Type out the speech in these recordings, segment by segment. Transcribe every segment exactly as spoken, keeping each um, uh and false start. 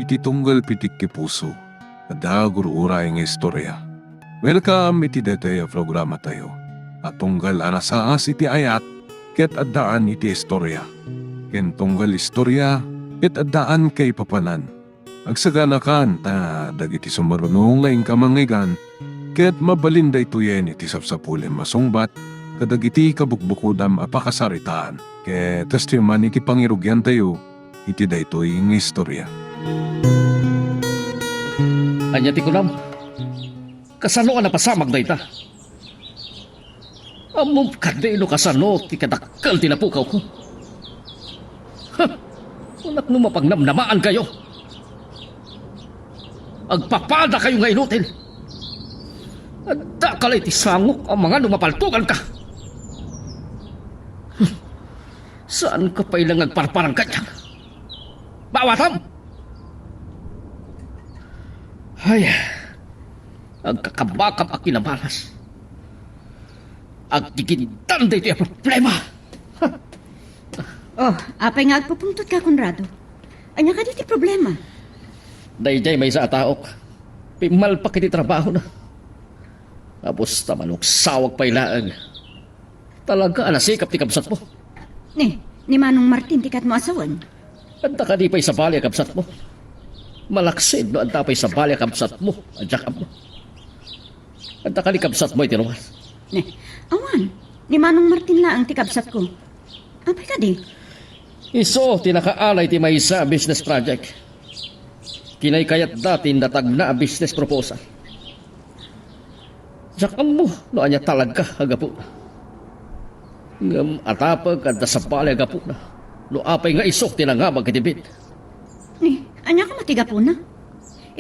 Ti tunggal pitik ti puso, adda gur-uray nga istorya. Welcome iti daytoy a programatayo a tunggal a nasaas iti ayat ket addaan iti istorya, ken tunggal istorya ket addaan kaipapanan. Agsaganakan ta dagiti sumaruno nga inka mangngeggan ket mabalin daytoyen iti sapsapulem a sungbat kadagiti kabukbukodam a pakasaritaan. Ket kastoy man iti pangirugiantayo iti daytoy nga istorya. Ania ti kunam? Kasano a napasamak dayta? Ammom kadi no kasano ti kadakkel ti napukawko? Ha! Kunak no mapangnamnamaankayo. Agpapadakayo nga inutil. Addaka la iti sangok a manga no mapaltoganka. Saanka pay la nga agparparang kaniak? Maawatam! Ay, agkakabakam a kinabalas. Aggigindan daytoy a problema. Oh, apay nga agpupungtotka, Conrado? Ania kadi ti problema? Daydiay maysa a taok. Pimmalpak iti trabahona. Apos ta manuksawak pay laeng. Talaga a nasikap ti kabsatmo. Ni, ni Manong Martin ti kayatmo a sawen? Adda kadi pay sabali a kabsatmo? Malaksid no adda pay sabali a kabsatmo a diak ammo. Adda kadi kabsatmo iti luwas? Ne, awan. Ni Manong Martin laeng ti kabsatko. Apay kadi? Isu ti nakaalay ti maysa a business project. Kinaykayatda ti indatagna a business proposal. Diak ammo no ania talaga a gapuna. Ngem atapek adda sabali a gapuna no apay nga isu ti nangabak iti bid. Ni, ania koma ti gapuna?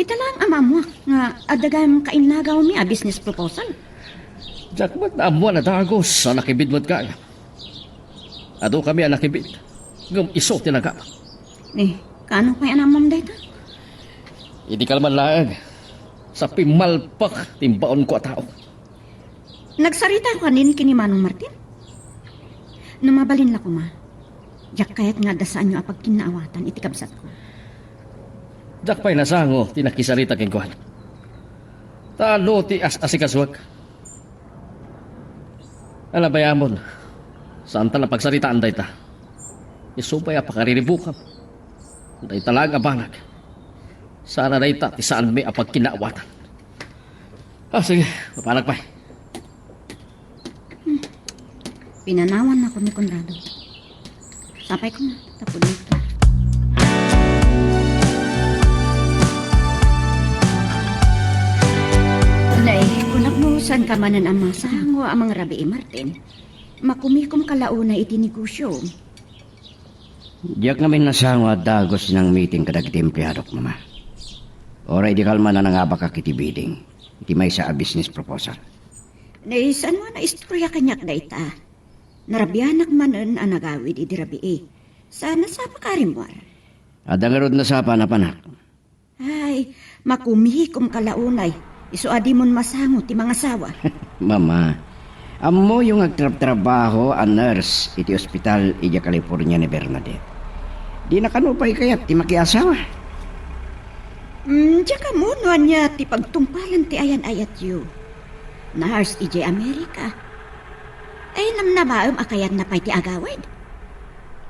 Ita laeng a maammuak nga adda gayam kainnagawmi a business proposal. Diak met naammuan a dagus a nakibid met gayam. Adu kami a nakibid, ngem isu ti nagabak. Ni, kaano pay a naammom dayta? Idi kalman laeng, sa pimmalpak ti imbaonko a tao. Nagsaritaka kanin ken ni Manong Martin? No mabalin la koma, diak kayat nga adda saanyo a pagkinnaawatan iti kabsatko. Diak pay nasango ti nakisarita kenkuana. Ta no ti as-asikasuak. Ala, bay-amon, saanta la pagsaritaan dayta. Isu pay a pakariribukam. Dayta laeng a banag. Saan a dayta ti saanmi a pagkinnaawatan. Ah, sige, mapanak pay. Hmm. Pinanawan ako ni Conrado. Sapay ko nga, tapos dito. Nay, kunak no saan ka manen a masango a mangrabii, Martin. Makumikom ka la unay iti negosio. Diak ngamin nasango a dagus ti nangmiting kadagiti empleadok, Mama. Uray di kalman a nangabakak iti bidding iti maysa a business proposal. Ni, saan mo a naistorya kaniak dayta? Narabianak manen a nagawid idi rabii. Saan a sapa ka rimmuar? Adda ngarud a sapa a napanak. Ay, makumikom ka la unay. Isu a dimon masango ti mangasawa. Mama, ammoyo nga agtrabtrabaho a nurse iti ospital idiay California ni Bernadette. Dina kano pay kayat ti makiasawa? Mm, diak ammo no ania ti pagtungpalan ti ayan-ayatyo. Nurse idiay Amerika. Ay, namnamaem a kayatna pay ti agawid?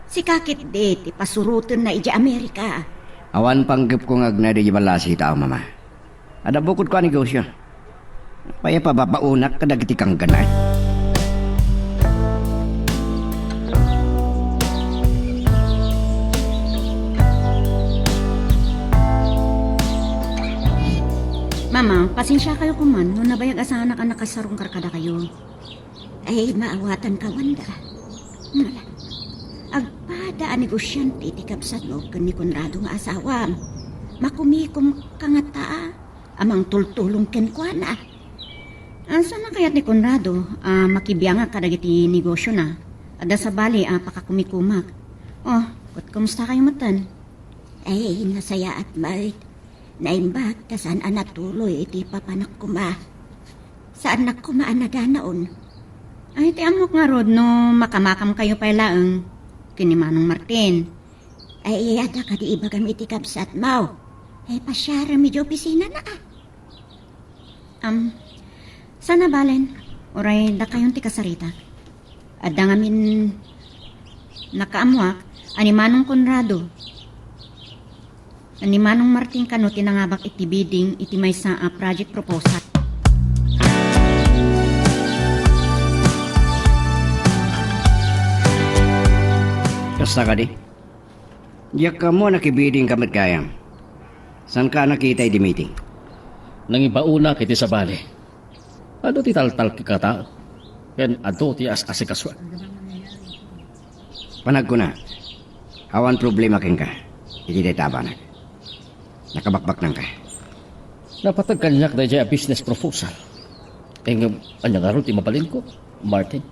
Sika ketdi ti pasurotenna idiay Amerika. Awan panggepko nga agna idiay ballasi a tao, Mama. Adda bukodko a negosio. Apay a pababaonak kadagiti kangganay? Mama, pasensiakayo koma no nabayag a saanak a nakasarungkar kadakayo. Ay, maawatanka, Wanda. Ngala, agpada a negosiante ti kabsatmo ken ni Conrado nga asawam. Makumikom ka ngata a mangtultulong kenkuana. Saan a kayat ni Conrado a makibiangak kadagiti negosiona? Adda sabali a pakakumikomak. Oh, ket kumustakayo metten? Ay, nasayaat met. Naimbag ta saan a natuloy iti papanak koma. Saannak koma a nadanaon. Ay, ti ammok ngarud no makamakamkayo pay laeng ken ni Manong Martin. Ay, adda kadi ibagam iti kabsatmo? Eh, pasiarem idiay opisinana, a. Am, saan a balen, uray dakayon ti kasaritak. Adda ngamin nakaammoak a ni Manong Conrado, a ni Manong Martin kano ti nangabak iti bidding iti maysa a project proposal. Kasta kadi? Diak ammo a nakibiddingka met gayam. Saanka a nakita idi meeting? Nangibaonak iti sabali. Adu ti taltalkek a tao, ken adu ti as-asikasoek. Panagkuna, awan problema kenka iti dayta a banag. Nakabakbaknangka. Napateg kaniak daydiay a business proposal. Ngem ania ngarud ti mabalinko, Martin?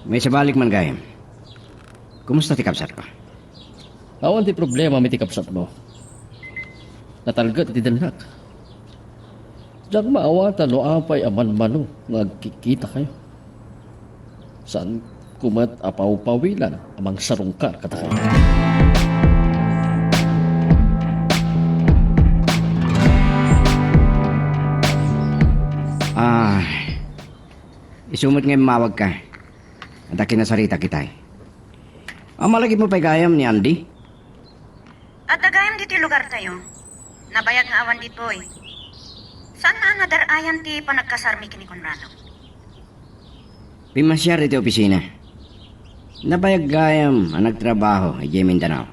Maisabalik man gayam. Kumusta ti kabsatko? Awan ti problema met ti kabsatmo. Natalget iti dennak. Diak maawatan no apay a manmano nga agkikitakayo. Saanko met a pawpawilan a mangsarungkar kadakayo. Ah, isu met nga immawagka. Adda kinasaritak itay. Amalagipmo pay gayam ni Andy? Adda gayam ditoy lugartayo. Nabayag nga awan ditoy. Saan a nadar-ayan ti panagkasarmi ken ni Conrado? Pimmasiar iti opisina. Nabayag gayam a nagtrabaho idiay Mindanao.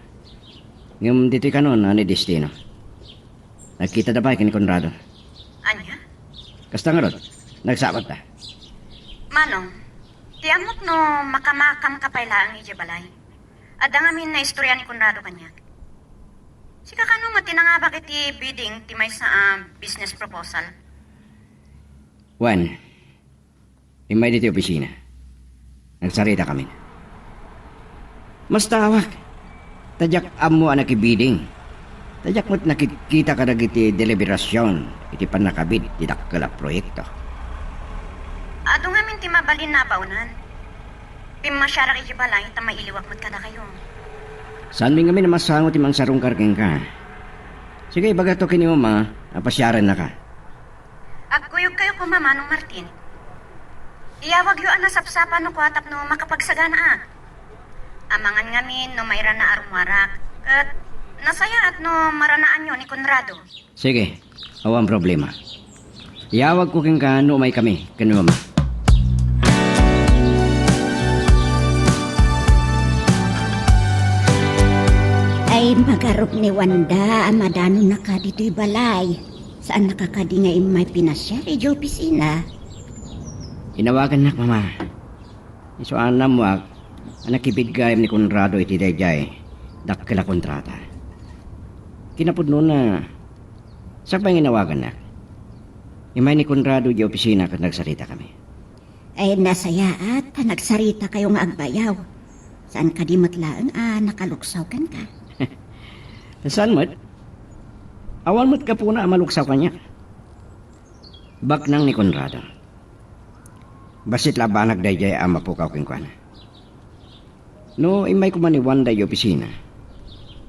Ngem ditoy kanon a nadestino. Nagkitada pay ken ni Conrado. Ania? Kasta ngarud, nagsabatta. Manong, ti ammok no makamakamka pay laeng idiay balay. Adda ngamin naistorya ni Conrado kaniak. Sika kano met ti nangabak iti bidding ti maysa a business proposal? Wen, immay ditoy opisina. Nagsaritakamin. Mastaawak, ta diak ammo a nakibidding. Ta diak met nakitkita kadagiti deliberasion iti pannakabid ti dakkel a proyekto. Adu ngamin ti mabalin a abaonan. Pimmasiarak idiay balay ta mailiwak met kadakayo. Saanmi ngamin a masango ti mangsarungkar kenka. Sige, ibagato ken ni Mama a pasiarennaka. Agkuyogkayo koma, Manong Martin. Iyawagyo a nasapsapa no kua tapno makapagsaganaak. Amangan ngamin no mairanaan a rummuarak, ket nasayaat no maranaanyo ni Conrado. Sige, awan problema. Iyawagko kenka no umaykami ken ni Mama. Ay, magarop ni Wanda a madanonnaka ditoy balay. Saannaka kadi nga immay pinasiar idiay opisina? Inawagannak, Mama. Isu a naammoak a nakibid gayam ni Conrado iti daydiay dakkel a kontrata. Kinapudnona, sakbay nga inawagannak, immay ni Conrado idiay opisina ket nagsaritakami. Ay, nasayaat ta nagsaritakayo nga agbayaw. Saan kadi met laeng a nakaluksaw kenka? Saan met? Awan met gapuna a maluksaw kaniak. Baknang ni Conrado. Bassit la a banag daydiay a mapukaw kenkuana. No immay koma ni Wanda idiay opisina,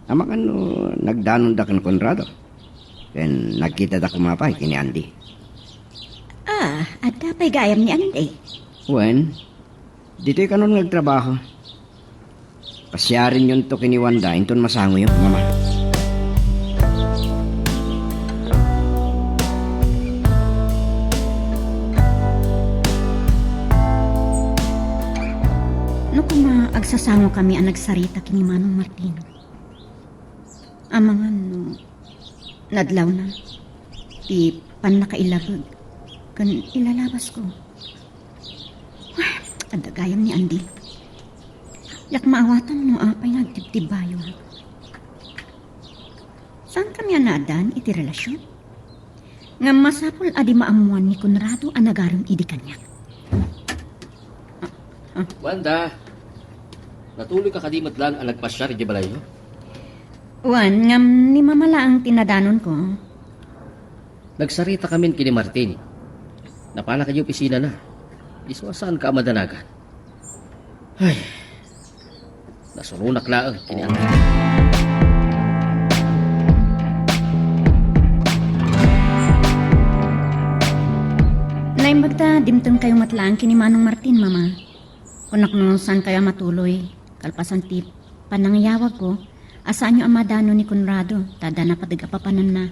amangan no nagdanonda ken Conrado, ken nagkitada koma pay ken ni Andy. Ah, adda pay gayam ni Andy? Wen, ditoy kanon nga agtrabaho. Pasiarenyonto ken ni Wanda inton masangoyo, Mama. No koma agsasangokami a nagsarita ken ni Manong Martin, amangan no nadlawna ti pannakailabeg ken ilalabasko. Adda gayam ni Andy. Diak maawatan no apay nga agtibtibbayo. Saankami a naaddaan iti relasion? Ngem masapul a di maammoan ni Conrado a nagarim idi kaniak. Ah, ah. Wanda, natuloyka kadi met laeng a nagpasiar idiay balayyo? Wen, ngem ni Mama laeng ti nadanonko. Nagsaritakamin ken ni Martin. Napana kadi opisinana. Isu a saanka a madanagan. Ay, nasuronak laeng ken ni Andy. Ta dimtengkayo met laeng ken ni Manong Martin, Mama. Kunak no saankayo a matuloy, kalpasan ti panangiyawagko, a saanyo a madano ni Conrado, ta adda napateg a papananna.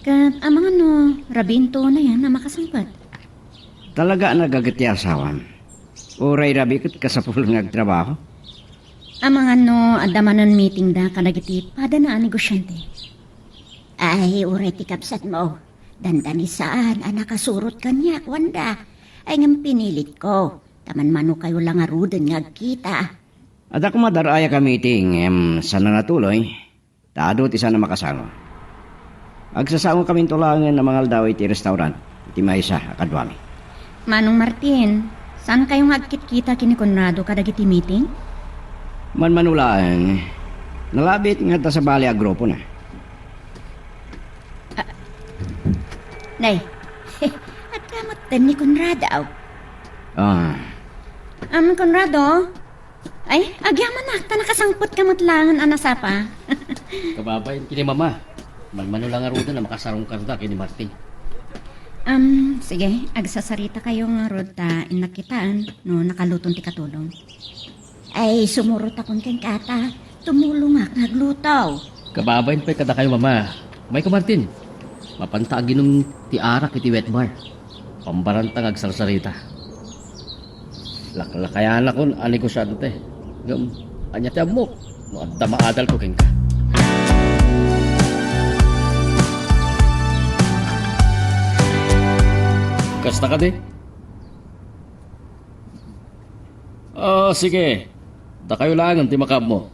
Ket amangan no rabiinto unay a makasangpet. Talaga a nagaget ti asawam. Uray rabii ket kasapulan nga agtrabaho. Amangan no adda manen meetingda kadagiti padana a negosiante. Ay, uray ti kabsatmo. Dandani saan a nakasurot kaniak, Wanda. Ay ngem pinilitko. Ta manmanokayo la ngaruden nga agkita. Adda koma dar-ayak a meeting, em, saan a natuloy. Ta adu ti saan a makasango. Agsasangokaminto laengen a mangaldaw iti restaurant iti maysa a kaduami. Manong Martin, saankayo nga agkitkita ken ni Conrado kadagiti meeting? Manmano laeng, nalabit nga adda sabali a grupona. Ah, nay, adda metten ni Conrado. Ah. Am, Conrado, ay, agyamanak, ta nakasangpetka met laengen a nasapa. Kababain ken ni Mama. Manmano la ngaruden a makasarungkarda ken ni Martin. Am, sige, agsasaritakayo ngarud ta innak kitaen no nakaluton ti katulong. Ay, sumurotakon kenka ta tumulongak nga agluto. Kababain pay kadakayo, Mama. Umayka, Martin. Mapanta aginom ti arak iti wet bar. Pambaranta nga agsarsarita. Laklakayanakon a negosiante. Ngem, ania ti ammok no adda maadalko kenka? Kasta kadi? Ah, sige. Dakayo laengen ti makaammo.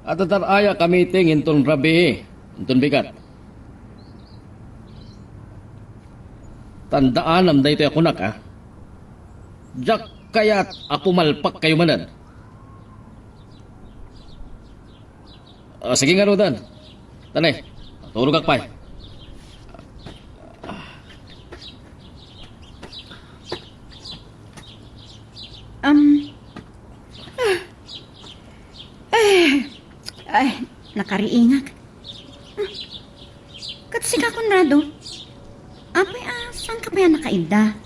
Adda dar-ayak a meeting inton rabii, inton bigat. Tandaanam daytoy a kunak, a. Diak kayat a pumalpakkayo manen. Ah, sige ngaruden. Tani, tulogak pay. Um, ah, eh, ay, nakariingak. Ah, ket sika, Conrado? Apay a, saanka pay a nakaidda?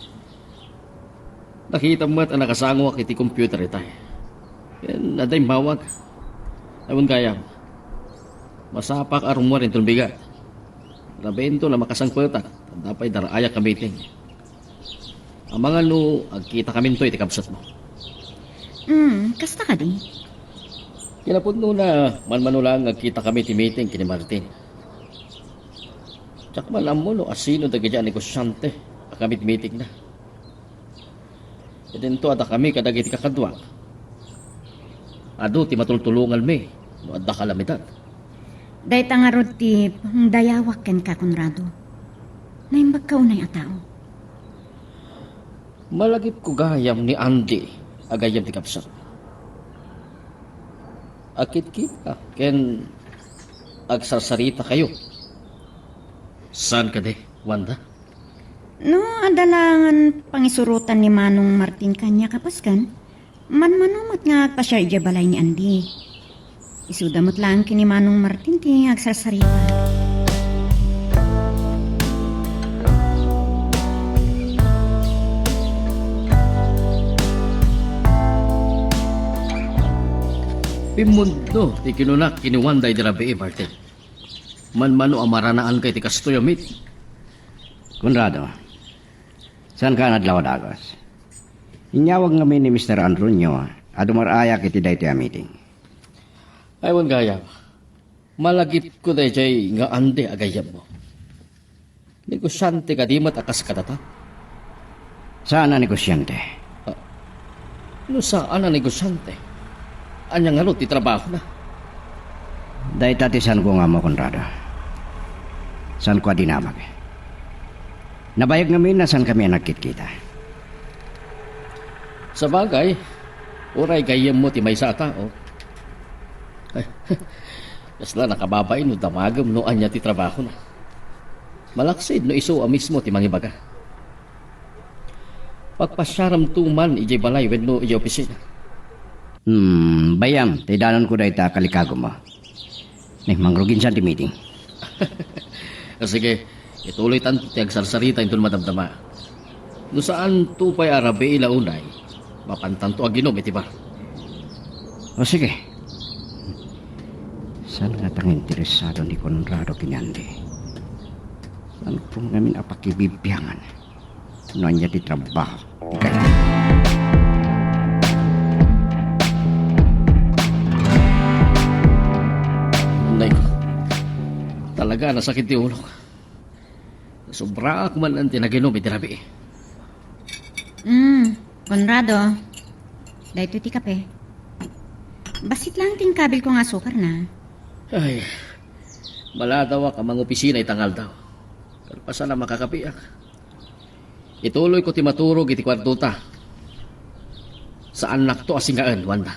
Nakitam met a nakasangoak iti computer itay. Ken adda immawag. Ay, wen gayam. Masapak a rummuar inton bigat. Rabiinto a makasangpetak. Adda pay dar-ayak a meeting. Amangan no agkitakaminto iti kabsatmo. Hmm, kasta kadi? Kinapudnona, manmano laeng nga agkitakami iti meeting ken ni Martin. Diak man ammo no asino dagiti a negosiante a kamit-mitingna. Idinto a dakami kadagiti kakaduak. Adu ti matultulonganmi no adda kalamidad. Dayta ngarud ti pangdayawak kenka, Conrado. Naimbagka unay a tao. Malagipko gayam ni Andy a gayyem ti kabsat. Agkitkita ken agsarsarita kayo. Saan kadi, Wanda? No, adda laengen pangisurotan ni Manong Martin kaniak a pasken, manmano met nga agpasiar idiay balay ni Andy. Isuda met laeng ken ni Manong Martin ti agsarsarita. Pimmudno ti kinunak ken ni Wanda idi rabii, Martin. Manmano a maranaanka iti kastoy a meeting. Conrado, saanka a nadlaw a dagus? Inyawag ngamin ni Mister Antonio a dumar-ayak iti daytoy a meeting. Ay, wen gayam. Malagipko daydiay nga Andy a gayyemmo. Negosiante kadi met a kas kadata? Saan a negosiante. Ah, no saan a negosiante, ania ngarud ti trabahona? Dayta ti saanko nga ammo, Conrado. Saanko a dinamag. Nabayag ngamin a saankami a nagkitkita. Sabagay, uray gayyemmo ti maysa a tao. Ay, kasla nakababain no damagem no ania ti trabahona. Malaksid no isu a mismo ti mangibaga. Pagpasiaramto man idiay balay wenno idiay opisina. Hmm, bayam, ta idanonko dayta a kalikagummo. Ni, mangruginsan ti meeting. Ah, sige, Ituloytanto ti agsarsarita inton madamdama. No saanto pay a rabii la unay, mapantanto aginom iti bar. O sige. Saan ngata nga interesado ni Conrado ken ni Andy? Saanko ngamin a pakibibiangan no ania ti trabaho ti kayatna. Nay ko, talaga a nasakit ti ulok. Nasobraak man ti naginom iti rabii. Mm, Conrado, daytoy ti kape. Bassit laeng ti inkabilko nga asukarna. Ay, maladawak a mangopisina ita nga aldaw. Kalpasan a makakapiak, ituloyko ti maturog iti kuartota. Saannakto a singaen, Wanda.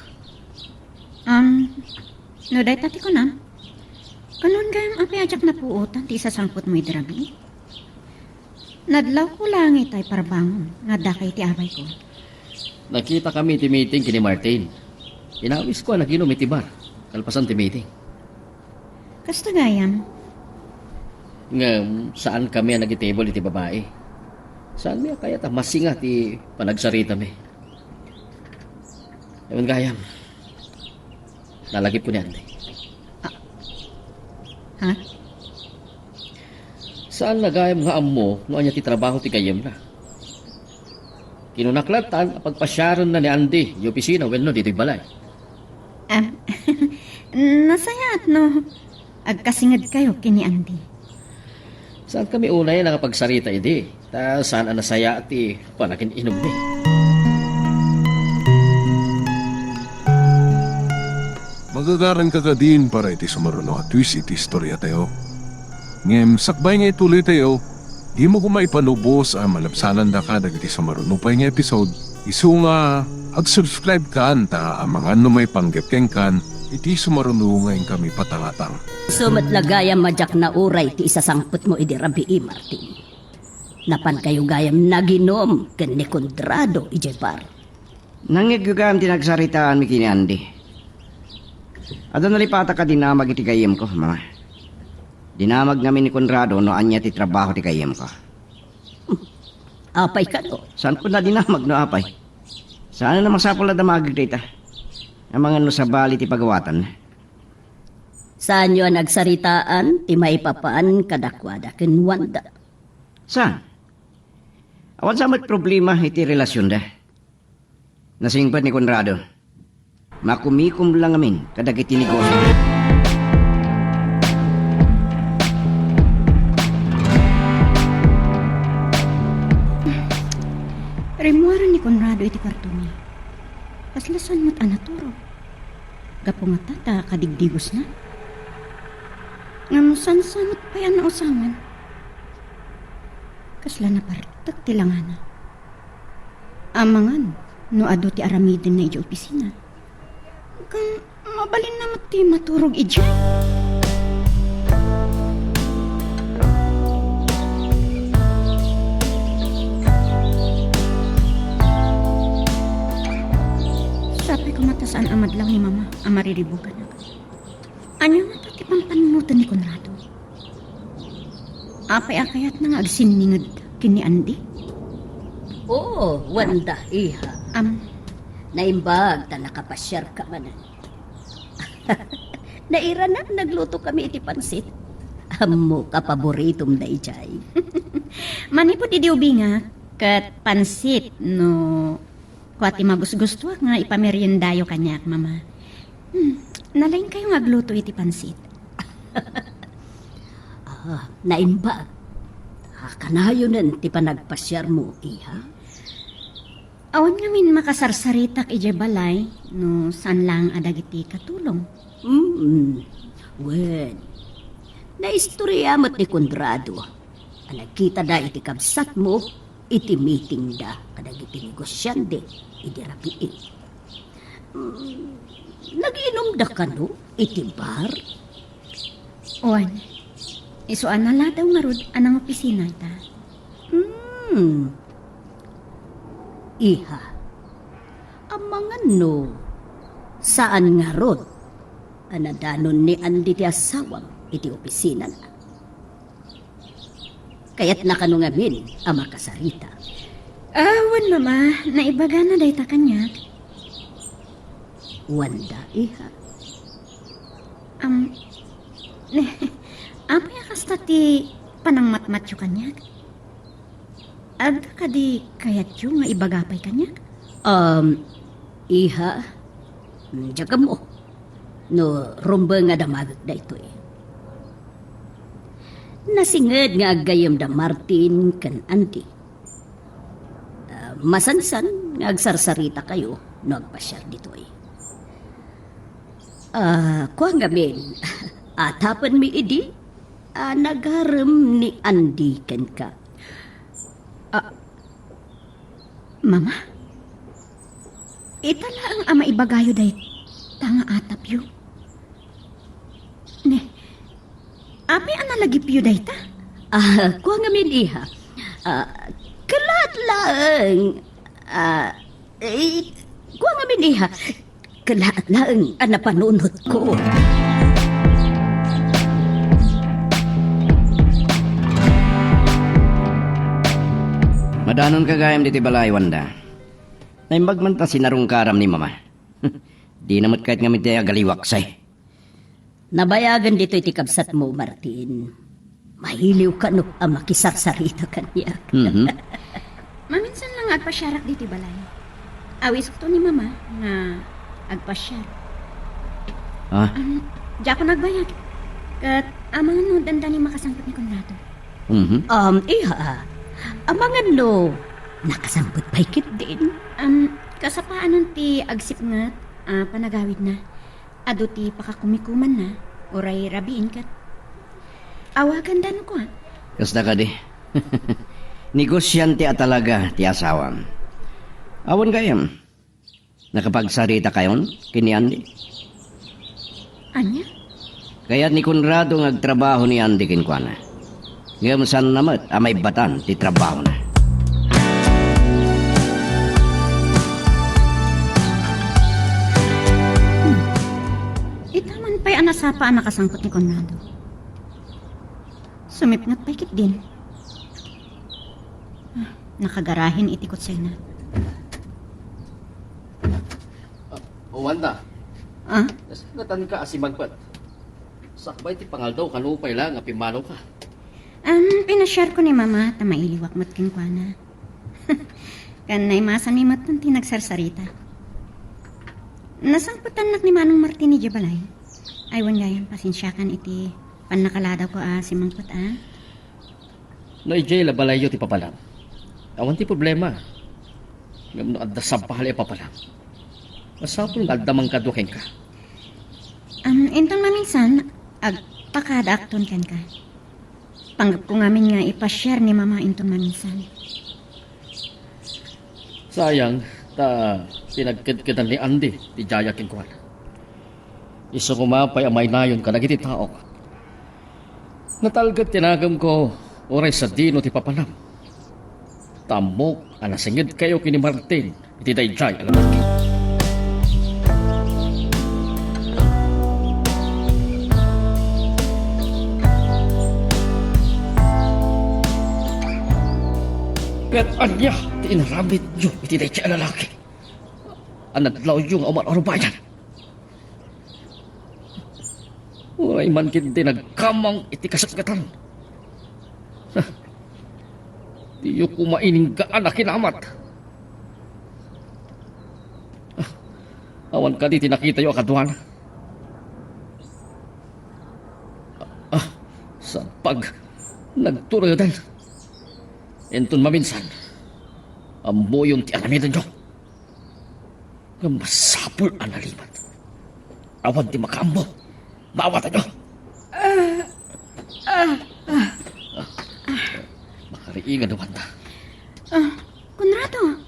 Um, no dayta ti kunam, kanon gayam apay a diak napuotan ti isasangpetmo idi rabii? Nadlawko laeng itay parbangom nga addaka iti abayko. Nakitakami iti meeting ken ni Martin. Inawisko a naginom iti bar, kalpasan ti meeting. Kasta gayam. Ngem, saankami a nagitable iti babai. Saanmi a kayat a masinga ti panagsaritami. Awan gayam. Nalagipko ni Andy. Ah. Ha? Saanna gayam nga ammo no ania ti trabaho ti gayyemna. Kinunak latta a pagpasiarenna ni Andy iti opisina wenno ditoy balay. Ah, nasayaat no agkasingedkayo ken ni Andy. Saankami unay a nakapagsarita idi, ta saan a nasayaat ti panagin-inummi. Magagaranka kadin para iti sumaruno a twist iti istoriatayo. Ngem sakbay nga ituloytayo, dimo koma ipalubos a malabsanandaka dagiti sumaruno pay nga episode. Isu nga, ag-subscribe kan ta amangan no maipanggep kenkan iti sumaruno nga inkami patangatang. Isu met la gayam a diak nauray ti isasangpetmo idi rabii, Martin. Napankayo gayam naginom ken ni Conrado idiay bar. Nangngegyo gayam ti nagsaritaanmi ken ni Andy. Adda nalipataka a dinamag iti gayyemko, Mama. Dinamag ngamin ni Conrado no ania ti trabaho ti gayyemko. Apay kano? Saanko a dinamag no apay. Saan a masapul a damagek dayta. Amangan no sabali ti pagawatanna. Saanyo a nagsaritaan ti maipapan kadakuada ken Wanda? Saan? Awan sa met problema iti relasionda. Nasingpet ni Conrado. Makumikom la ngamin kadagiti negosio. Rimmuaren ni Conrado iti kuartona. Kasla saan met a naturog. Gapu ngata ta kadigdigosna. Ngem saan sa met pay a nausangan. Kasla napartek ti langana. Amangan no adu ti aramidenna idiay opisina. Ngem mabalinna met ti maturog idiay. Sapay koma ta saan a madlaw ni Mama a mariribuganak. Ania ngata ti panpannunoten ni Conrado? Apay a kayatna nga agsinninged ken ni Andy? Oo, Wanda, iha. Am. Naimbag ta nakapasiarka manen. Nairanak naglutokami iti pansit. Ammok a paboritom daydiay. Manipud idi ubingak, ket pansit no Kua ti magusgustoak nga ipameriendayo kaniak, Mama. Hmm, nalaingkayo nga agluto iti pansit. Ah, naimbag. Ah, kanayonen ti panagpasiarmo, iha? Awan ngamin makasarsaritak idiay balay no saan laeng a dagiti katulong. Mm, wen, naistorya met ni Conrado a nagkitada iti kabsatmo iti meetingda kadagiti negosiante idi rabii. Mm, nagiinumda kano iti bar? Wen, isu a naladaw ngarud a nangopisinata. Hmm. Iha, amangan no saan ngarud a nadanon ni Andy ti asawam iti opisinana. Kayatna kano ngamin a makasarita. Ah, wen, Mama, naibagana dayta kaniak. Wanda, iha. Am, ne, apay a kasta ti panangmatmatyo kaniak? Adda kadi kayatyo nga ibaga pay kaniak? Um, iha, mm, diak ammo no rumbeng a damagek daytoy. Nasinged nga aggayem da Martin ken Andy. Ah, masansan nga agsarsarita kayo no agpasiar ditoy. Ah, kua ngamin, atapenmi idi a nagarem ni Andy kenka. Ah, Mama? Ita laeng a maibagayo dayta nga atapyo. Ne, apay a nalagipyo dayta? Ah, kua ngamin, iha. Ah, kelaat laeng. Ah, eh, kua ngamin, iha. Kelaat laeng a napanunotko. Madanonka gayam ditoy balay, Wanda. Naimbag man ta sinarungkaram ni Mama. Dina met kayat ngamin ti agaliwaksay. Nabayagen ditoy ti kabsatmo, Martin. Mahiliw kano a makisarsarita kaniak. Mhm. Maminsan lang nga agpasiarak ditoy balay. Awisakto ni Mama nga agpasiar. Ah? Um, diakon agbayag. Ket amangan no dandani makasangpet ni Conrado. Mhm. Um, iha, amangan no nakasangpet pay ketdin. Um, kasapaanon ti agsipnget a panagawidna. Adu ti pakakumikumanna, uray rabiin ket awagandan kua. Kasta kadi. Negosiante a talaga ti asawam. Awan gayam, nakapagsarita kayon ken ni Andy? Ania? Kayat ni Conrado nga agtrabaho ni Andy kenkuana. Ngem saanna met a maibbatan ti trabahona. Hmm. Ita man pay a nasapa a nakasangpet ni Conrado. Sumipnget pay ketdin. Ah, nakagarahin iti kutsina. Ah, Wanda. Ah? Nasipngetanka a simangpet. Sakbay ti pangaldaw kano pay la nga pimmanoka. Am, pinasiarko ni Mama ta mailiwak met kenkuana. Ken naimasanmi metten ti nagsarsarita. Nasangpetannak ni Manong Martin idiay balay. Ay, wen gayam, pasensiakan iti pannakaladawko a simangpet, a. No idiay la balayyo ti papanam, awan ti problema. Ngem no adda sabali a papanam, masapul nga adda mangkadua kenka. Am, inton maminsan, agpakadaakton kenka. Panggepko ngamin nga ipasiar ni Mama inton maminsan. Sayang, ta pinagkedkedan ni Andy ti diayak kenkuana. Isu koma pay a mainayon kadagiti taok. Natalged ti nagemko, uray sadino ti papanam. Ta ammok a nasingedkayo ken ni Martin iti daydiay a lalaki. Ket ania ti inaramidyo iti daydiay a lalaki a nadlawyo nga umarubayan? Uray man ketdi nagkamang iti kasakatan. Diyo koma ininggaan a kinamat. Ah, awan kadi ti nakitayo a kaduana? Ah, sabag, nagturedan. Inton maminsan, ammoyon ti aramidenyo. Ngem masapul a nalimed. Awan ti makaammo. Maawatanyo. Ah, ah, ah. Makariingan naman ta. Ah, Conrado,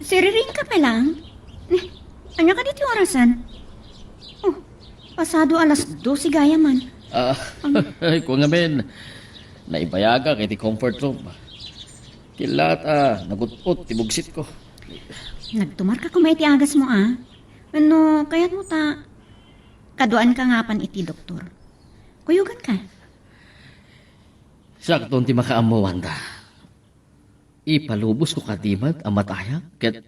siriring ka pa lang? Ni, ania kadi ti orasan? Oh, pasado alas dose gayam man. Ah, ay, kua ngamin. Naibayagak iti comfort room. Kilaat a nagut-ot ti bugsitko. Nagtumarka koma iti agasmo, a. Wenno kayatmo ta kaduaanka nga apan iti doktor? Kuyoganka. Siakton ti makaammo, Wanda. Ipalubosko kadi met a matayak ket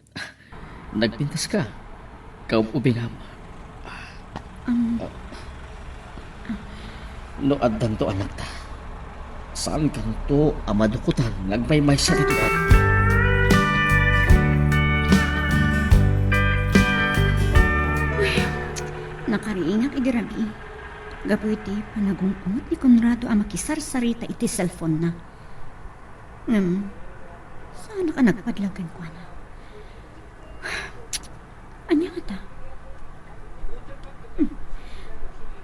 nagpintaska. Kaub-ubingam. Am- No addanto anakta, saankanto a madukotan nga agmaymaysa ditoy. Ay, nakariingak idi rabii. Gapu iti panagung-ungot ni Conrado a makisarsarita iti cellphone-na. Ngem, saanak a nagpadlaw kenkuana. Ania ngata? Hmm.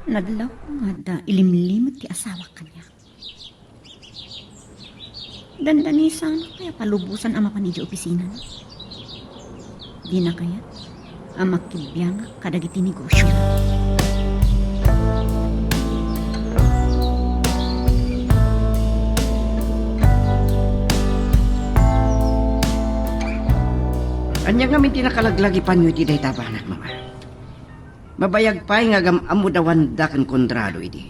Nadlawko nga adda ilimlimet ti asawak kaniak. Dandani, saanak pay a palubosan a mapan idiay opisinana. Dina kayat a makibbiangak kadagiti negosio. Ania ngamin ti nakalaglagipanyo iti dayta a banak, Mama? Mabayag pay nga agam-ammoda Wanda ken Conrado idi.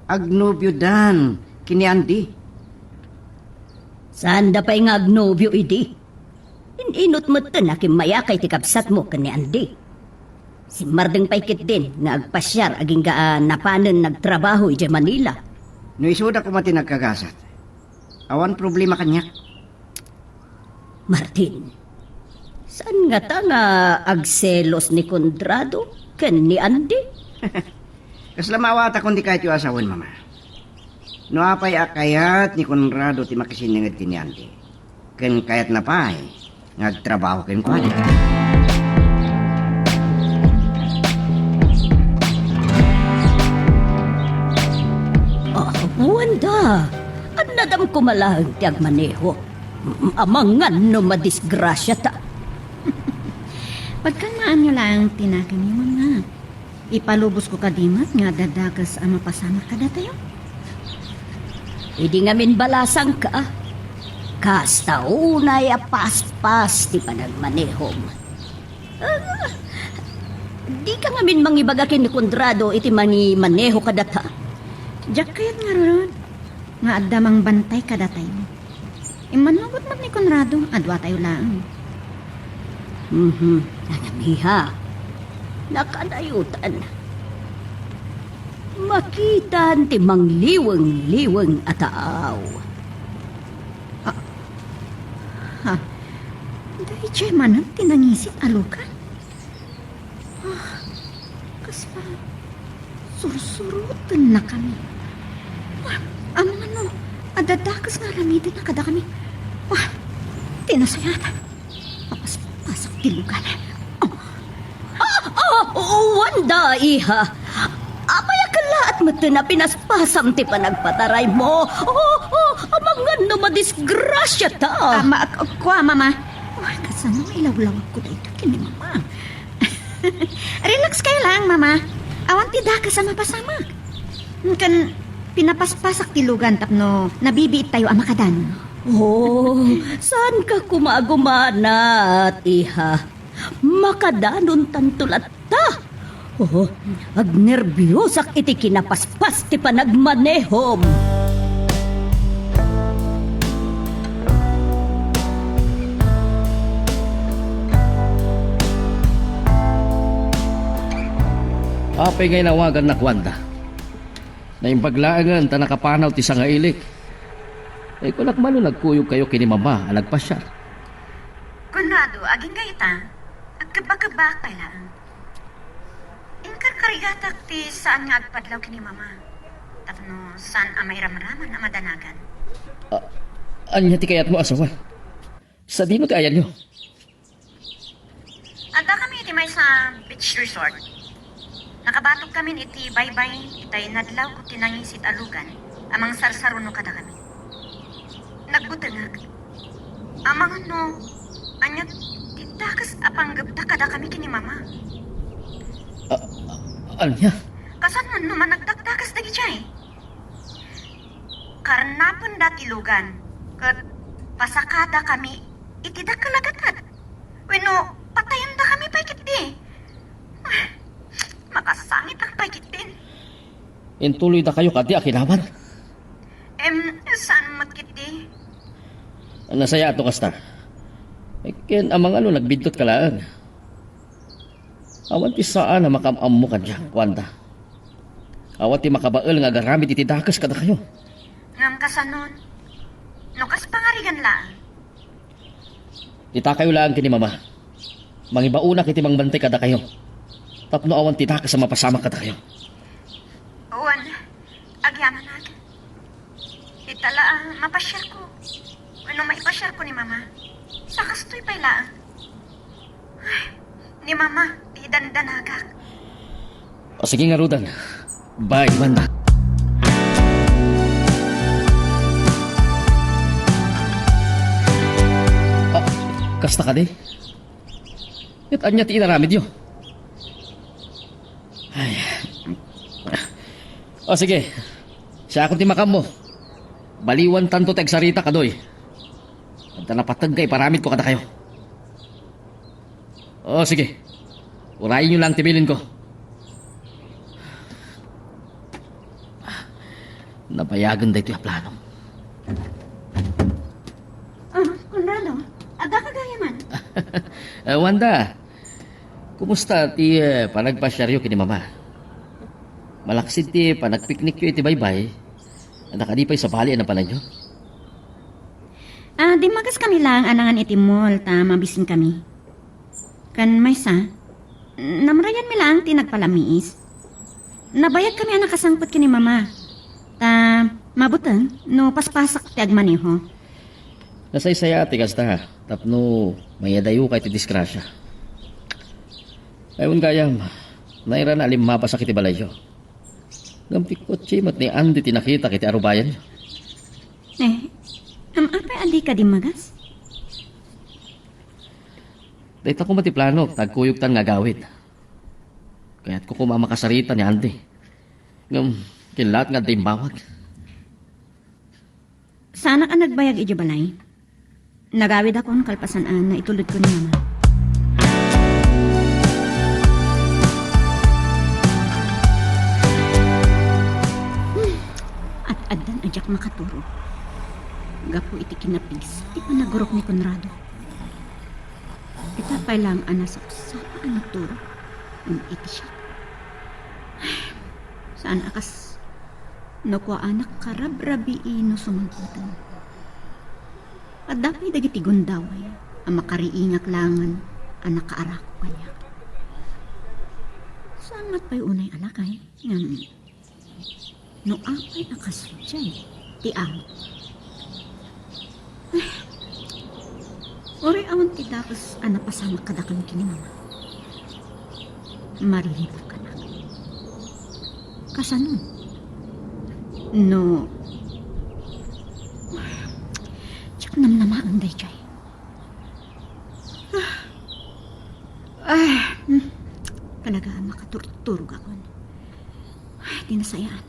Agnobiodan ken ni Andy. Saanda pay nga agnobio idi. In-inut metten a kimmayaka iti kabsatmo ken ni Andy. Simmardeng pay ketdin nga agpasiar agingga a napanen nagtrabaho idiay Manila. No isuda koma ti nagkagasat, awan problema kaniak. Martin, saan ngata nga agselos ni Conrado ken ni Andy? Kasla maawatakon ti kayatyo a sawen, Mama. No apay a kayat ni Conrado ti makisinnanged ken ni Andy, ken kayatna pay nga agtrabaho kenkuana. Ah, Wanda, adnadam koma laeng ti agmaneho. Amangan no madisgrasiata. Pagkalmaanyo laeng ti nakemyo, Mama. Ipalubosko kadi met nga adda dakes a mapasamak kadatayo? Idi ngamin balasangka, kasta unay a paspas ti panagmanehom. Ah, dika ngamin mangibaga ken ni Conrado iti mangimaneho kadata? Diak kayat ngarud nga adda mangbantay kadatayo. Immanugot met ni Conrado, adua tayo laeng. Mhm, nanamiha. Nakadayotan. Makitan ti mangliweng-liweng a taaw. Ah, ha? Daydiay manen ti nangisit a lugan? Ah, kasla sursurotennakami. Ah, amangan no adda dakes nga aramidennaka kadakami. Ah, ti nasayaat. Mapaspasak ti lugan. Ah, ah, Wanda, iha. Apay a kellaat metten a pinaspasam ti panagpataraymo? Oh, oh, amangan no madisgrasiata. Ah, ma-, k-, kua, Mama. Oh, kasano ilawlawagko daytoy ken ni Mama? Relax kayo lang, Mama. Awan ti dakes a mapasamak. Ken pinapaspasak ti lugan tapno nabibiit tayo a makadanon. Oh, saanka koma a gumanat, iha? Makadanontanto latta. Oh, agnerbiosak iti kinapaspas ti panagmanehom. Apay nga inawagannak, Wanda? Naimbag laengen ta nakapanaw ti sangailik. Ay, kunak man no nagkuyogkayo ken ni Mama a nagpasiar. Conrado, agingga ita, agkebba-kebbaak pay laeng. Inkarkarigatak ti saan nga agpadlaw ken ni Mama, tapno saan a mairamraman a madanagan. Ah, ania ti kayatmo a sawen? Sadino ti ayanyo? Addakami iti maysa a beach resort. Nakabatogkamin iti baybay, itay nadlawko ti nangisit a lugan a mangsarsaruno kadakami. Nagbutengak. Amangan no ania ti dakes a panggepta kadakami ken ni Mama. A-, a-, ania? Kasano no managdakdakes dagidiay? Karnapenda ti lugan ket pasakadakami iti dakkel a gatad. Wenno patayendakami pay ketdi. Makasangitak pay ketdin. Intuloydakayo kadi a kinawan? Em, Nasayaat no kasta. Ken amangan no nagbiddut ka laeng. Awan ti saan a makaam-ammo kaniak, Wanda. Awan ti makabael nga agaramid iti dakes kadakayo. Ngem kasanon, no kas pangarigan laeng? Itakayo laeng ken ni Mama. Mangibaonak iti mangbantay kadakayo. Tapno awan ti dakes a mapasamak kadakayo. Wen, agyamanak. Ita la a mapasiarko. Wenno maipasiarko ni Mama. Sa kastoy pay laeng. Ay, ni Mama, ti dandanagak. O sige ngaruden. Bye, Wanda. Ah, kasta kadi? Ket ania ti inaramidyo? Ay. O sige, siakon ti makaammo. Baliwantanto ti agsarita kaduy. Adda napateg nga iparamidko kadakayo. O sige, urayenyo lang ti bilinko. Nabayagen daytoy a plano. Ah, Conrado, adda ka gayaman? Eh, Wanda, kumusta ti, eh, panagpasiaryo ken ni Mama? Malaksid ti panagpiknikyo iti baybay, nakadi pay sabali a napananyo? Ah, dimmagas kami laeng a nangan iti mall ta mabisin kami. Ken maysa, namrayan mi laeng ti nagpalamiis. Nabayag kami a nakasangpet ken ni Mama. Ta mabuteng no paspasak ti agmaneho. Nasaysayaat ti kasta, tapno mayadayo kay ti disgrasya. Ay, wen gayam, nairana a limmabasak iti balayyo. Ngem ti kotse met ni Andy ti nakitak iti arubayanyo. Eh, am-, apay a dika dimmagas? Dayta koma ti planok, ta agkuyogtan nga agawid. Kayatko koma a makasarita ni Andy. Ngem, kinlaat nga adda imbawag. Saanak a nagbayag idiay balay. Nagawidakon kalpasan a naitulodko ni Mama. Hmm. Ad-addan a diak makaturog. Gapu iti kinapigsa ti panagurok ni Conrado. Ita pay laeng a nasapsapa a nagturog. Ngem iti siak, saan a kas no kuaanak karabrabii no sumangpeten. Adda pay dagiti gundaway a makariingak laengen a nakaarako kaniak. Saan met pay unay a lakay, ngem no apay a kasdiay ti amo. Uray awan ti dakes a napasamak kadakami ken ni Mama. Mariribukkanak. Kasano? No, diak namnamaen daydiay. Ah, ah, hmm. Talaga a makaturturogakon. Ay, di nasayaat.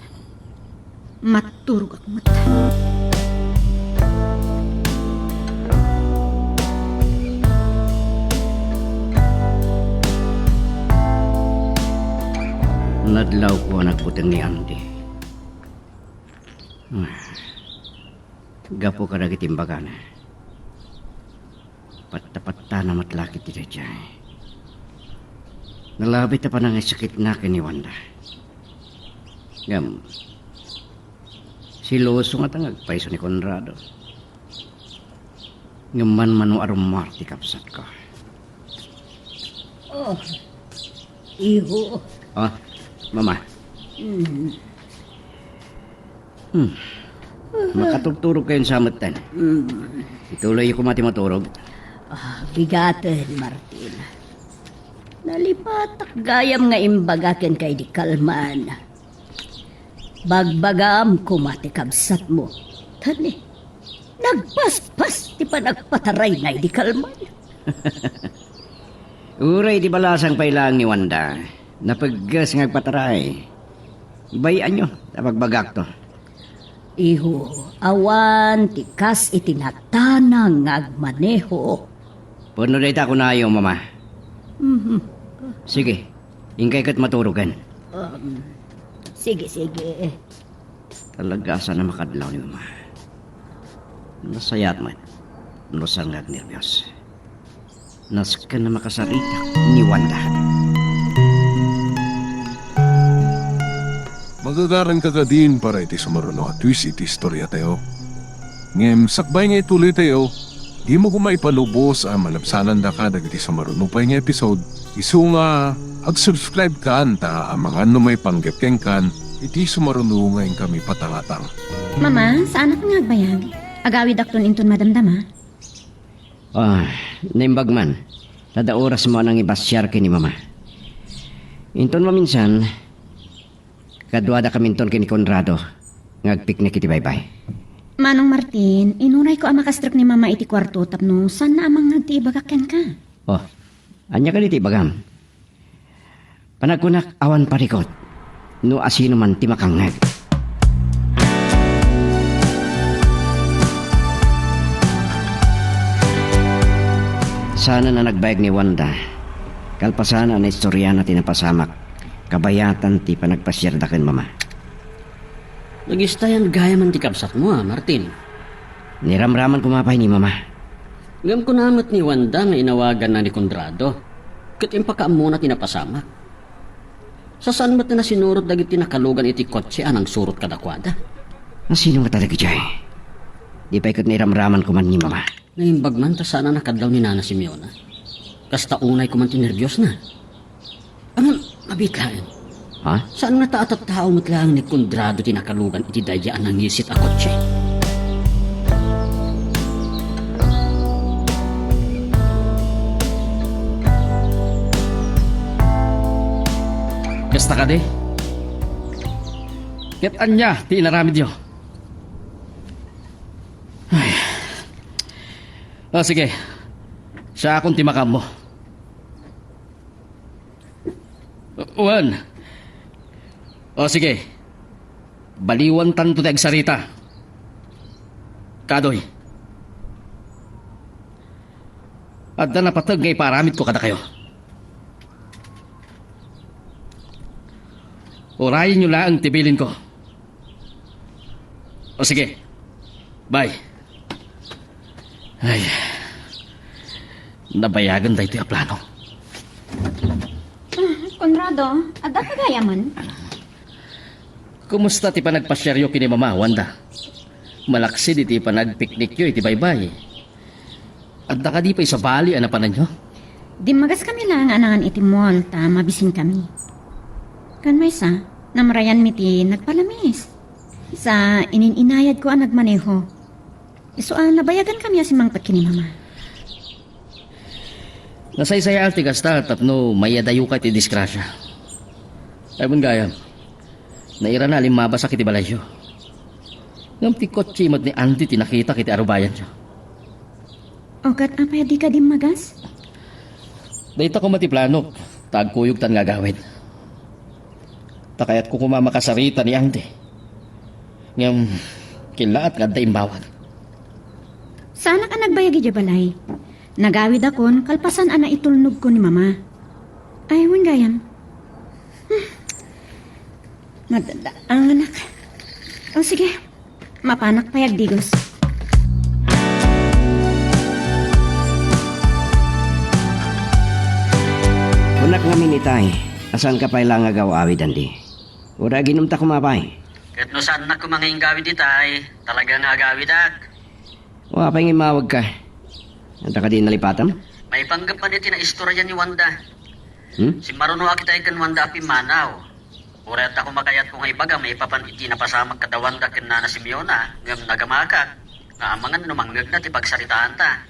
Maturogak met. Nadlawko a nagbuteng ni Andy. Ah, gapu kadagiti imbagana. Patta-pattana met la ketdi daydiay. Nalabit a panangisakitna ken ni Wanda. Ngem, siloso ngata nga agpayso ni Conrado. Ngem manmano a rummuar ti kabsatko. Oh, iho. Ah, Mama. Hmm. Hmm. Makaturturog kayon sa metten. Hmm. Ituloy koma ti maturog. Ah, bigaten, Martin. Nalipatak gayam nga imbaga kenka idi kalman. Bagbagam koma ti kabsatmo. Tani, nagpaspas ti panagpatarayna idi kalman. Uray di balasang pay laeng ni Wanda, napegges nga agpataray. Bay-anyo ta pagbagakto. Iho, awan ti kas iti natanang nga agmaneho. Pudno dayta kunayo, Mama. Mhm. Sige, inkay ket maturogen. Um, sige, sige. Talaga saan a makadlaw ni Mama. Nasayaat met. no saan nga agnerbios. Nasken a makasaritak ni Wanda. Magagaranka kadin para iti sumaruno a twist iti istoriatayo. Ngem sakbay nga ituloytayo, dimo koma ipalubos a malabsanandaka dagiti sumaruno pay nga episode, isu nga ag-subscribe kan ta amangan no maipanggep kenkan iti sumaruno nga inkami patangatang. Mama, saanak nga agbayag? Agawidakton inton madamdama? Ah, naimbag man. Adda orasmo a nangipasiar ken ni Mama. Inton maminsan, kaduadakaminton ken ni Conrado nga agpiknik iti baybay. Manong Martin, inunayko a makastrek ni Mama iti kuarto tapno saanna a mangngeg ti ibagak kenka. Oh, ania kadi ti ibagam? Panagkunak awan parikut no asino man ti makangngeg. Saan a nagbayag ni Wanda. Kalpasan a naistoriana ti napasamak, kabayatan ti panagpasiarda ken Mama. Nagistayan gayam ti kabsatmo, a, Martin. Niramraman koma pay ni Mama. Ngem kuna met ni Wanda nga inawaganna ni Conrado, ket impakaammona ti napasamak. Saan met a nasinurot dagiti nakalugan iti kotse a nangsurot kadakuada. Asino nga talaga jay? Di pay ket niramraman koma ni Mama. Naimbag man ta saan a nakadlaw ni Nana Simeona. Kasta unay koma ti nerbiosna. Ngem, mabiit laeng. Ha? Saan nga ta a tattao met laeng ni Conrado ti nakalugan iti daydiay a nangisit a kotse? Kasta kadi? Ket ania ti inaramidyo? Ay. O, sige. Siakon ti makaammo. Wen. O, sige. Baliwantanto ti agsarita. Kaduy. Adda napateg nga ipaaramidko kadakayo. Urayenyo laeng ti bilinko. O sige. Bye. Ay. Nabayagen daytoy a plano. Ah, Conrado, adda ka gayamen? Kumusta ti panagpasiaryo ken ni Mama, Wanda? Malaksid iti panagpiknikyo iti baybay. Adda kadi pay sabali a napananyo? Dimmagas kami laeng a nangan iti mall ta mabisin kami. Ken maysa, namrayan mi ti nagpalamis. Sa inin-inayad ko a nagmaneho. Isu a nabayagan kami a simmangpet ken ni Mama. Nasaysayaat ti kasta tapno mayadayoka iti disgrasya. Ay, wen gayam. Nairana a limmabasak iti balayyo. Ngem ti kotse met ni Andy ti nakitak iti arubayanyo. O, ket apay a dika dimmagas? Dayta koma ti planok, ta agkuyogtan nga agawid. Ta kayatko koma makasarita ni Andy. Ngem, killaat nga adda imbawag. Saanak a nagbayag idiay balay. Nagawidakon kalpasan a naitulnogko ni Mama. Ay, wen gayam. Hmm. Madadaanganak. O, sige. Mapanak pay agdigos. Kunak ngamin itay, a saanka pay la nga agaw-awid, Andy. Uray aginumta koma pay. Ket no saannak koma nga inggawid itay, talaga nga agawidak. O, apay nga immawagka? Adda kadi nalipatam? Maipanggep man iti naistorya ni Wanda. Hmm? Simmarunoak itay ken Wanda a pimmanaw. Uray adda koma kayatko nga ibaga maipapan iti napasamak kada Wanda ken Nana Simeona, ngem nagamakak nga amangan no mangngegna ti pagsaritaanta.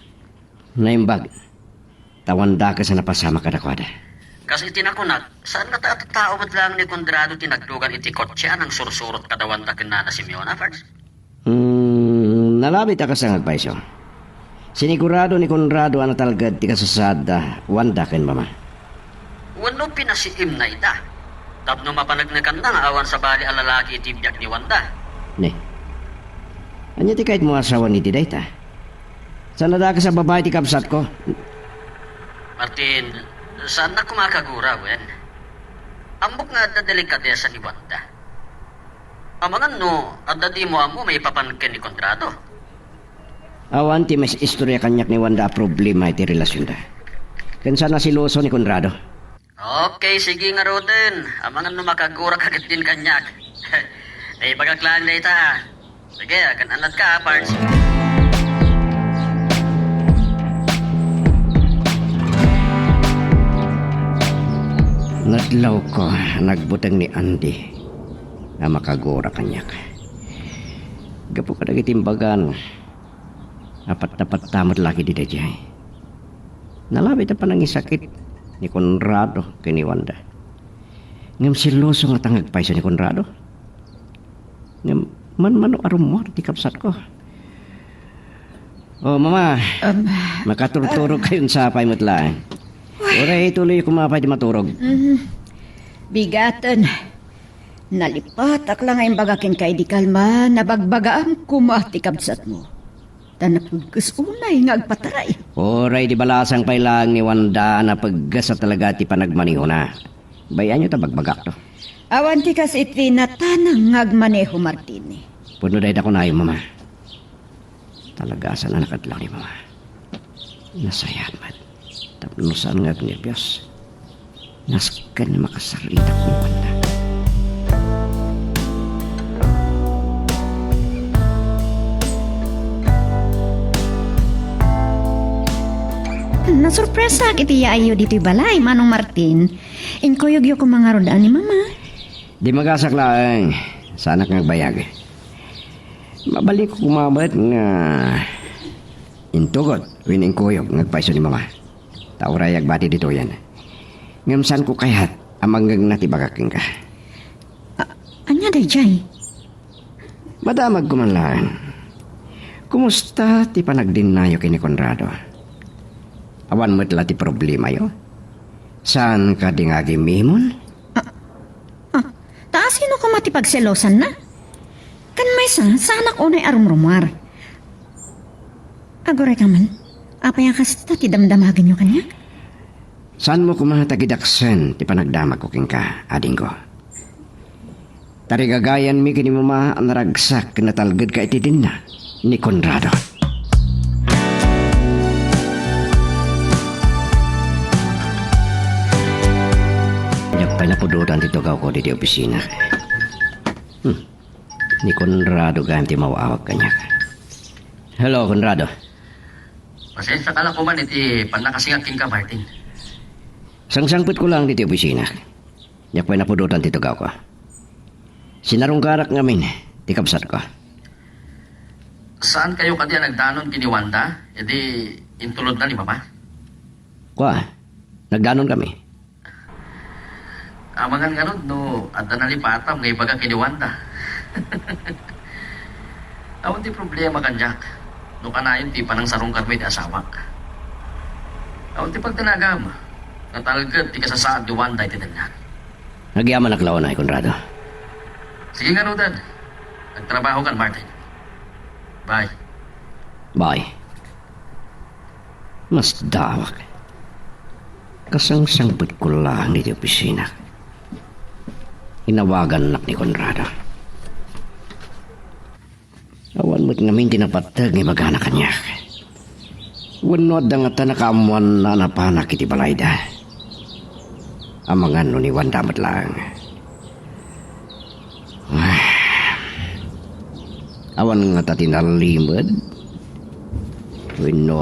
Naimbag. Ta Wanda kas a napasamak kadakuada. Kas iti nakunak, saan nga ta-, tattao met laeng ni Conrado ti naglugan iti kotse a nangsursurot kada Wanda ken Nana Simeona, Ferds? Hmm, nalabit a kas a nga agpayso. Sinigurado ni Conrado a natalged ti kasasaadda Wanda ken Mama. Wenno pinasiimna ida. Tapno mapaneknekanna nga awan sabali a lalaki iti biag ni Wanda. Ne. Ania ti kayatmo a sawen iti dayta? Saan a dakes a babai ti kabsatko? Martin, saannak koma a kagura, wen? Ammok nga adda delikadesa ni Wanda. Amangan no adda dimo ammo maipapan ken ni Conrado. Awan ti maistorya kaniak ni Wanda a problema iti relasionda. Ken saan a seloso ni Conrado. Okay, sige ngaruden. Amangan no makaguraka ketdin kaniak. Ay, ibagak laeng dayta, ha. Sige, agan-annadka, ha, Pards. Nadlawko, nagbuteng ni Andy a makagura kaniak. Gapu kadagiti imbagan, apat-apatta met la ketdi daydiay. Nalabit a panangisakit ni Conrado ken ni Wanda. Ngem seloso ngata nga agpayso ni Conrado. Ngem manmano a rummuar ti kabsatko. Oh, Mama. Um, makaturturog kayon sapay met laeng. Uray, ituloy koma pay ti maturog. Mhm. Bigaten. Nalipatak la nga imbaga kenka idi kalma, nabagbagaam koma ti kabsatmo. Ta napugges unay nga agpataray. Uray, di balasang pay laeng ni Wanda, napugges a talaga ti panagmanehona. Bay-anyo ta bagbagakto. Awan ti kas iti natanang nga agmaneho, Martini. Pudno dayta kunayo, Mama. Talaga, saan a nakadlaw ni Mama. Nasayaat met. Tapno saan nga agnerbios. Nasken nga makasaritak ni Wanda. Nasurpresaak iti yaayyo ditoy balay, Manong Martin. Inkuyogyo koma ngarud a ni Mama. Di magasak laeng. Saanak nga agbayag. Mabalinko koma met nga intugot wenno inkuyog nga agpayso ni Mama. Ta uray agbati ditoyen. Ngem saanko kayat a mangngegna ti ibagak kenka. A-, ania daydiay? Madamagko man laeng. Kumusta ti panagdennayo ken ni Conrado? Awan met la ti problemayo? Saan kadi nga agim-imon? Ah, ah, ta asino koma ti pagselosanna? Ken maysa, saanak unay a rumrumuar. Aguray ka man, apay a kasta ti damdamagenyo kaniak? Saanmo koma ta gidaksen ti panagdamagko kenka, adingko. Tarigagayanmi ken ni Mama a naragsak ken natalgedka iti denna ni Conrado. Diak pay napudotan ti tugawko ditoy opisina. Hmm. Ni Conrado gayam ti maawag kaniak. Hello, Conrado. Pasensiaka la koma iti pannakasingak kenka, Martin. Sangsangpetko laeng ditoy opisina. Diak pay napudotan ti tugawko. Sinarungkarak ngamin ti kabsatko. Saankayo kadi a nagdanon ken ni Wanda idi intulodna ni Mama? Kua, nagdanon kami. Amangan ngarud no adda nalipatam nga ibaga ken ni Wanda. Awan ti problema kaniak no kanayon ti panangsarungkarmo iti asawak. Awan ti pagdanagam, natalged ti kasasaad ni Wanda iti dennak. Agyamanak la unay, Conrado. Sige ngaruden. Agtrabahokan, Martin. Bye. Bye. Masdaawak. Kasangsangpetko laeng iti opisina. Inawagannak ni Conrado. Awan met ngamin ti napatteg nga ibagana kaniak. Wenno adda ngata nakaammoanna a napanak iti balayda. Amangan no ni Wanda met laeng. Ah. Awan ngata ti nalimed? Wenno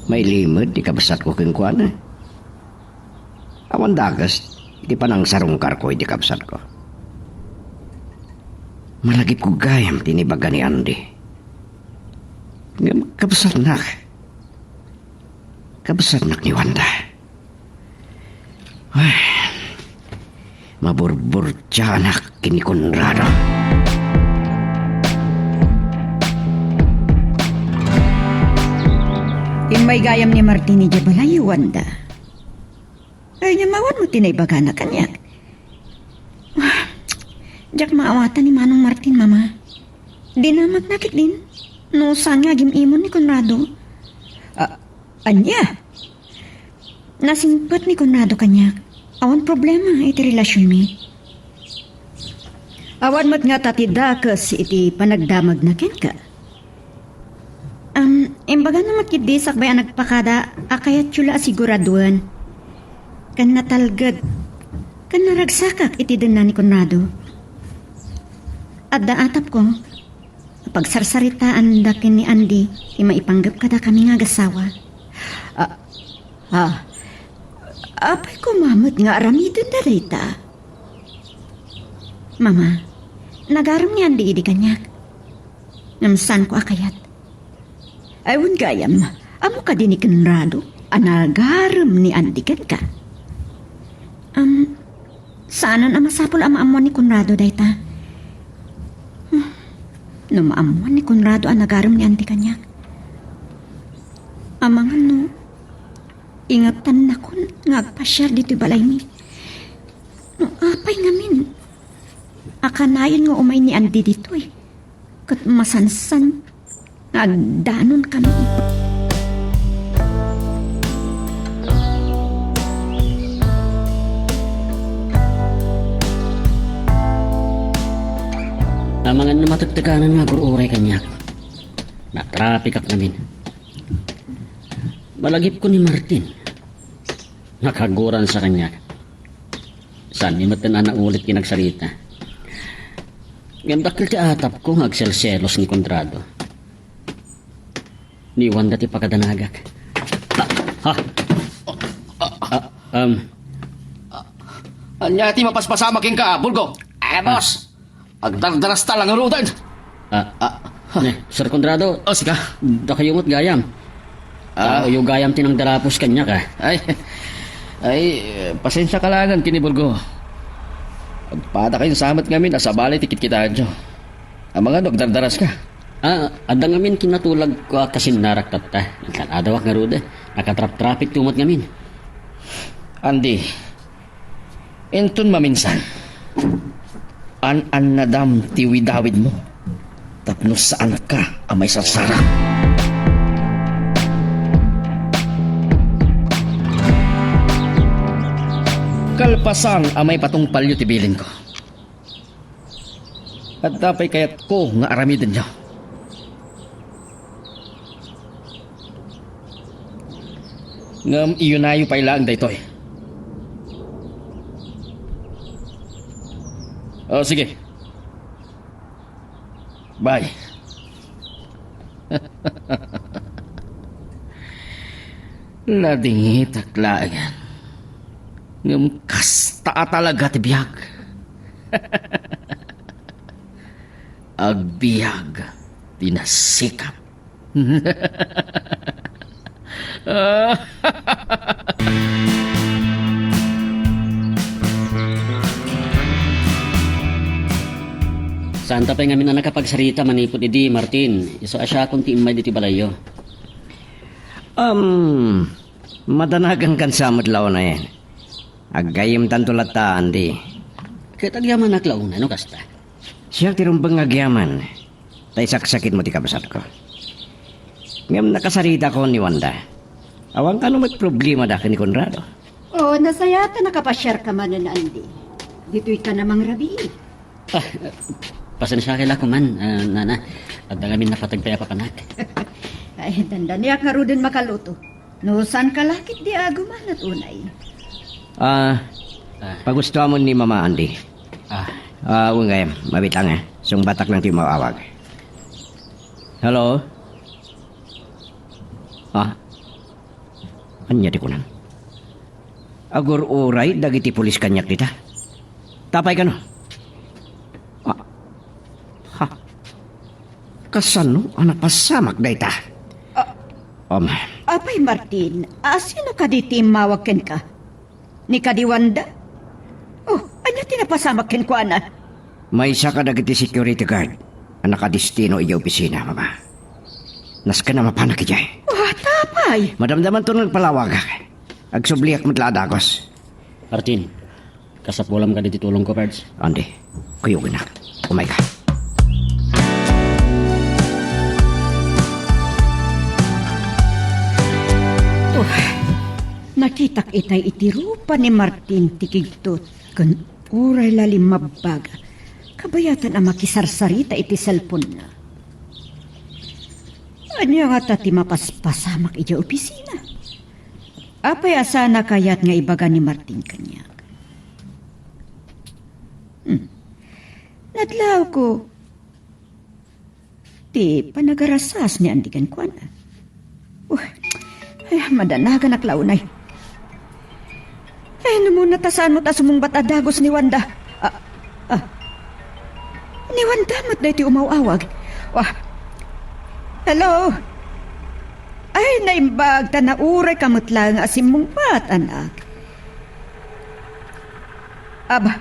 mailimed ti kabsatko kenkuana? Awan dakes iti panangsarungkarko iti kabsatko. Malagipko gayam ti nibaga ni Andy. Ngem kabsatnak. Kabsatnak ni Wanda. Ay, maburburtianak ken ni Conrado. Immay gayam ni Martin idiay balay, Wanda. Ay, nia, awan met ti naibagana kaniak. Ah, diak maawatan ni Manong Martin, Mama. Dinamagna ketdin no saan nga agim-imon ni Conrado. Ah, ania? Nasingpet ni Conrado kaniak. Awan problema iti relasionmi. Awan met ngata ti dakes iti panagdamagna kenka. Imbagana met ketdi sakbay a nagpakada a kayatyo la a siguraduen ken natalged ken naragsakak iti denna ni Conrado. Adda atapko a pagsarsaritaanda ken ni Andy ti maipanggep kadakami nga agassawa. Ah, ah, apay koma met nga aramidenda dayta? Mama, nagarem ni Andy idi kaniak. Ngem saanko a kayat. Ay, wen gayam, ammo kadi ni Conrado a nagarem ni Andy kenka? Am, saanen a masapul a maammuan ni Conrado dayta. Hmm, no maammuan ni Conrado a nagarem ni Andy kaniak, amangan no ingettannakon nga agpasiar ditoy balaymi. No apay ngamin a kanayon nga umay ni Andy ditoy, ket masansan nga agdanon kami. Amangan no matektekanan nga agur-uray kaniak. Natrapikak ngamin. Malagipko ni Martin. Nakaguransa kaniak. Saanmi met a naulit ti nagsarita. Ngem dakkel ti atapko nga agselselos ni Conrado. Ni Wanda ti pakadanagak. Ha? Ha? Ah, um. Ania ti mapaspasamak kenka, Bulgo? Ah, boss. Agdardarasta la ngaruden. Ah, Ah. Ne, Sir Conrado. Oh, sika. Dakayo met gayam. Ah. Dakayo gayam ti nangdarapos kaniak, ah. Ay, ay, pasensiaka laengen ken ni Bulgo. Agpadakayon sa met ngamin a sabali ti kitkitaenyo. Amangan no agdardaraska. Ah, adda ngamin kinatulagko a kasinnarak tatta. Nagkan-adawak ngarud, eh. Nakatraptrapikto met ngamin. Andy, inton maminsan, an-annadam ti widawidmo tapno saanka a maisarsarak. Kalpasan a maipatungpalyo ti bilinko, adda pay kayatko nga aramidenyo. Ngem iyunayo pay laeng daytoy. O, sige. Bye. Nadingitak laengen. Ngem kasta a talaga ti biag. Agbiag ti nasikap. Saanta pay ngamin a nakapagsarita manipud idi, Martin. Isu a siakon ti immay ditoy balayyo. Um, madanagan kan sa met la unayen. Aggayemtanto latta, Andy. Ket agyamanak la unay no kasta. Siak ti rumbeng nga agyaman, ta isaksakitmo ti kabsatko. Ngem nakasaritakon ni Wanda. Awan kano met problemada ken ni Conrado. O, nasayaat a nakapasiarka manen, Andy. Ditoyka a mangrabii. Ah, pasensiakay la koman, ah, nana. Adda ngamin napateg pay a papanak. Ay, dandaniak ngaruden makaluto. No saanka la ketdi a agumanat unay. Ah, Ah. Pagustoamon ni Mama, Andy. Ah. Ah, wen gayam, mabitang, eh. Sungbatak lang ti umawawag. Hello? Ah? Ania ti kunam? Agur-uray dagiti pulis kaniak dita. Apay kano? Ah. Ha? Kasano a napasamak dayta? Ah. Um. Apay, Martin, a sino kadi ti immawag kenka? Ni kadi Wanda? Oh, ania ti napasamak kenkuana? Maysa kadagiti security guard a nakadistino idiay opisina, Mama. Nasken a mapanak idiay. Oh, apay? Madamdamanto no nagpalawagak. Agsubliak met la a dagus. Martin, kasapulam kadi ti tulongko, Pards? Andy, kuyogennak. Umayka. Oh, nakitak itay iti rupa ni Martin ti kigtot ken uray la limmabbaga, kabayatan a makisarsarita iti cellphone-na. Ania ngata ti mapaspasamak idiay opisina? Apay a saan a kayat nga ibaga ni Martin kaniak? Hmm. Nadlawko ti panagarasas ni Andy kenkuana. Uh, ay, madanaganak la unay. Ay, no, muna ta saan met a sumungbat a dagus ni Wanda. Ah, ah. Ni Wanda met daytoy umaw-awag. Wah. Hello? Ay, naimbag ta nauray ka met laeng a simmungbat, anak. Aba.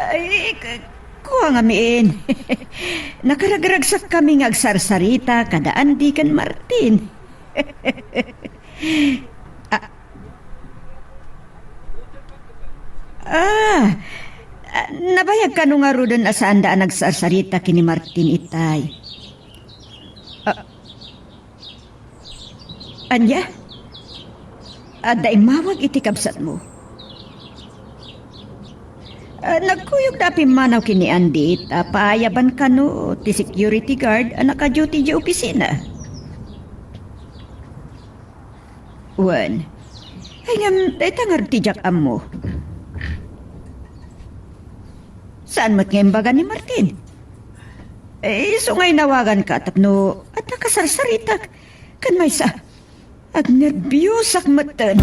Ay, k-, kua ngamin. Nakaragragsak kami nga agsarsarita kada Andy ken Martin. Ah, ah, ah, nabayag kano ngaruden a saanda a nagsarsarita ken ni Martin itay? Ah, Ania? Adda immawag iti kabsatmo? Ah, nagkuyogda a pimmanaw ken ni Andy ta paayaban kano ti security guard a nakaduty idiay opisina. Wen, ay ngem, dayta ngarud ti diak ammo. Saan met nga imbaga ni Martin? Eh, isu nga inawaganka tapno adda kasarsaritak. Ken maysa, agnerbiosak metten.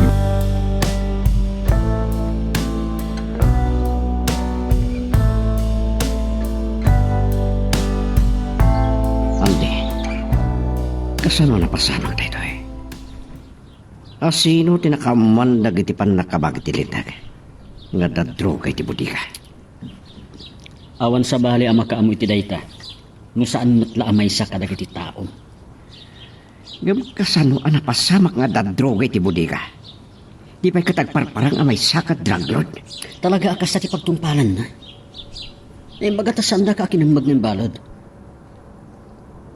Andy, kasano a napasamak daytoy? A sino ti nakaammuan dagiti pannakabag iti linteg nga adda droga iti bodega? Awan sabali a makaammo iti dayta no saan met la a maysa kadagiti tao. Ngem kasano a napasamak nga adda droga iti bodega? Di pay ket agparparang a maysa ket drug lord? Talaga a kasta ti pagtungpalanna. Naimbag ta saandaka a kinemmeg nga imbalud.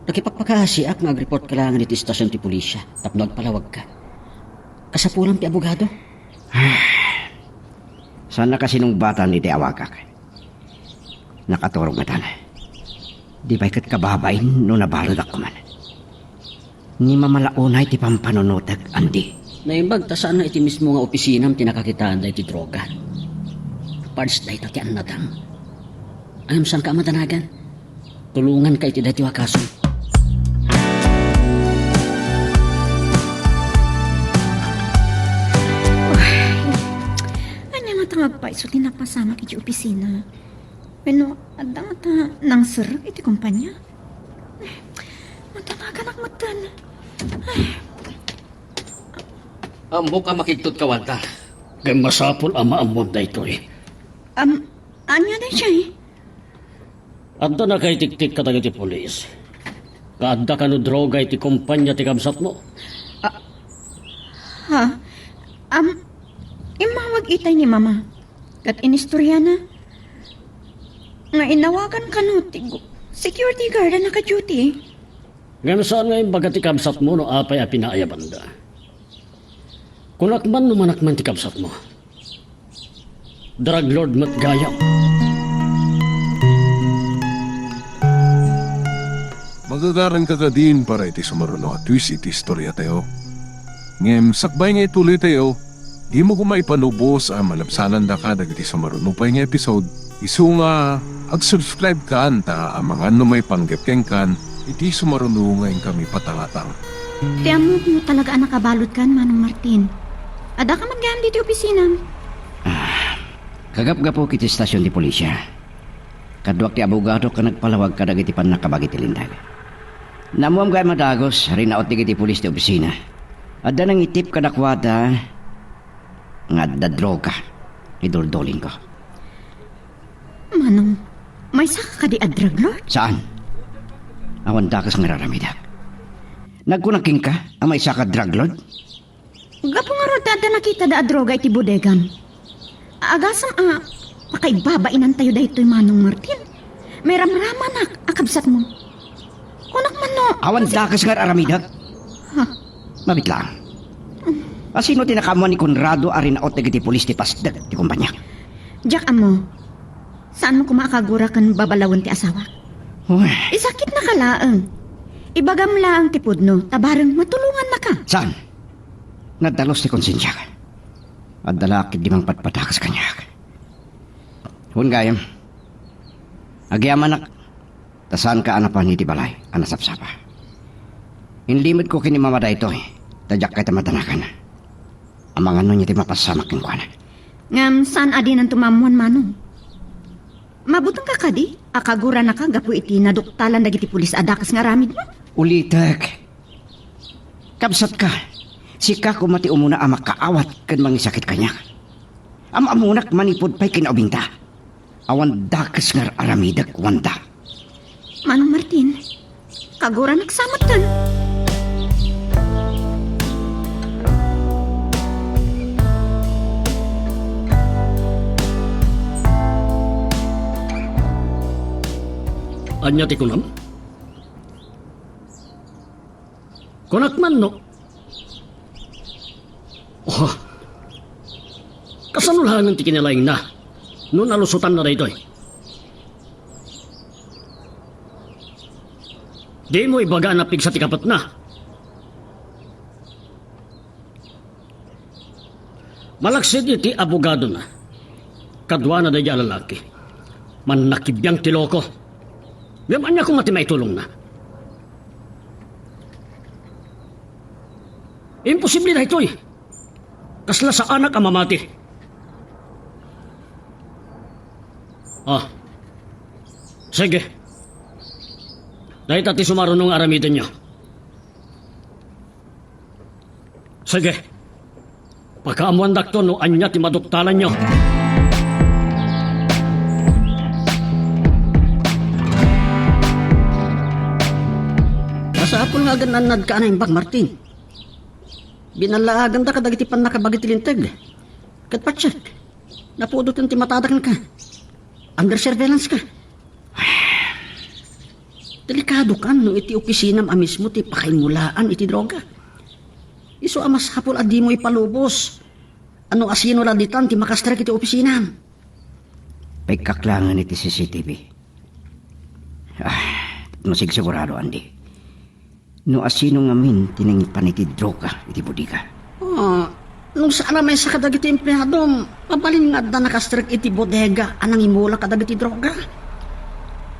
Nakipagpakaasiak nga agreport ka laengen iti estasion ti pulisya tapno agpalawagka. Kasapulam ti abogado. Saannak a sinungbatan iti awagak. Nakaturog ngatan. Di pay ket kababain no nabaludak koman. Ni mamala unay ti pampanunotek, Andy. Naimbag ta saan nga iti mismo nga opisinam ti nakakitaan daytoy droga. Pards dayta ti annadam. Ngem saanka a madanagan? Tulonganka iti daytoy a kaso. Ania ngata nga agpayso ti napasamak iti opisina? Wenno, adda ngata nangserrek iti kompania? Madanaganak metten. Ammok a makigtot ka, Wanda. Ngem masapul a maammom daytoy. Am, ania daytoy? Adda nakaitiktik kadagiti pulis. Nga adda kano droga iti kompania ti kabsatmo? Ah, ha? Am, immawag itay ni Mama. Ket inistoriana nga inawagan kano ti gu-, security guard a naka-duty. Ngem saan nga imbaga ti kabsatmo no apay a pinaayabanda. Kunak man no manak man ti kabsatmo. Drug lord met gayam. Magagaranka kadin para iti sumaruno a twist iti istoriatayo. Ngem sakbay nga ituloytayo, dimo koma ipanubos a malabsanandaka dagiti sumaruno pay nga episode. Isu nga, ag-subscribe kan ta amangan no maipanggep kenkan iti sumaruno nga inkami patangatang. Ti ammok no talaga a nakabaludkan, Manong Martin. Addaka met gayam ditoy opisinam. Ah, kagapgapuk iti estasion ti pulisya. Kaduak ti abogado ken nagpalawag kadagiti pannakabag iti linteg. Naammoam gayam a dagus, rinaot dagiti pulis ti opisina. Adda nangitip kadakuada nga adda droga. Iduldulingko. Manong, maysaka kadi a drug lord? Saan? Awan dakes nga ar-aramidek. Nagkunak kenka a maysaka a drug lord? Gapu ngarud ta adda nakitada a droga iti bodegam. Agasem a pakaibabainan tayo daytoy, Manong Martin. Mairamramanak a kabsatmo. Kunak man no. Awan dakes nga ar-aramidek. Ha? Mabit lang. A sino ti nakaammuan ni Conrado a rinaot dagiti pulis ti pasdek ti kompania? Diak ammo. Saanmo koma a kagura ken babalawen ti asawak? Uy. Isakitnaka laeng. Ibagam laeng ti pudno, ta bareng matulongannaka. Saan? Nadalus ti konsensiak. Adda la ketdi mangpadpadakes kaniak. Wen gayam, agyamanak, ta saanka a napan iti balay a nasapsapa. Inlimedko ken ni Mama daytoy, ta diak kayat a madanagan. Amangan no ania ti mapassamak kenkuana. Ngem saan a dinanto maammuan, Manong? Mabutengka kadi a kaguranaka gapu iti naduktalan dagiti pulis a dakes nga aramidmo? Ulitek. Kabsatka, sika koma ti umuna a makaawat ken mangisakit kaniak. Am-ammonak manipud pay kinaubingta. Awan dakes nga ar-aramidek, Wanda. Manong Martin, kaguranak sa metten. Ania ti kunam? Kunak man no. Oh. Kasano laengen ti kinalaingna no nalusotanna daytoy? Dimo ibaga a napigsa ti kapetna. Malaksid iti abogadona, kaduana daydiay a lalaki. Mannakibiang ti loko. Ngem ania koma ti maitulongna? Imposible daytoy. Kasla saanak a mamati. Ah. Sige. Dayta ti sumaruno nga aramidenyo. Sige. Pakaammoandakto no ania ti maduktalanyo. Masapul nga agan-annadka a naimbag, Martin. Binallaaganda kadagiti pannakabagi ti linteg. Ket patse, napudoten ti matada kenka. Under surveillance ka. Delikadokan no iti opisinam a mismo ti pakaingulaan iti droga. Isu a masapul a dimo ipalubos a no asino la ditan ti makastrek iti opisinam. Pagkaklaangen iti C C T V. Ah, masigsigurado, Andy. No asino ngamin ti nangipan iti droga iti bodega? Ah, no saan a maysa kadagiti empleadom, mabalin nga adda nakastrek iti bodega a nangimula kadagiti droga.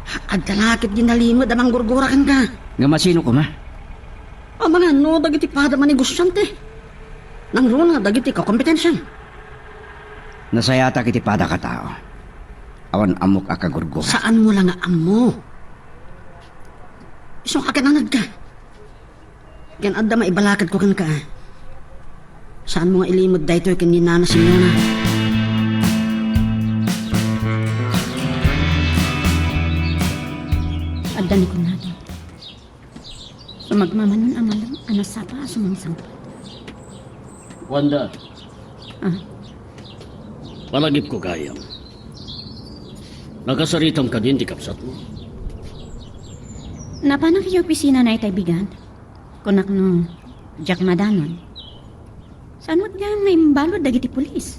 Adda la ketdi nalimed a manggurgura kenka. Ngem asino koma? Amangan no dagiti pada manegosiante. Nangruna dagiti kakompetensiam. Nasayatak iti padak a tao. Awan ammok a kagurgura. Saanmo la nga ammo. Isu nga agan-annadka. Ken adda maibalakadko kenka. Saanmo nga ilimed daytoy ken ni Nana Simeona. Adda ni kunado. Sumagmamanon a malem a nasapa a sumangsangpet. Wanda. Ah. Palagipko gayam. Nakasaritam kadin ti kabsatmo? Napanak iti opisina na itay bigat. Kunak no, diak madanon. Saan met nga imbalud dagiti pulis?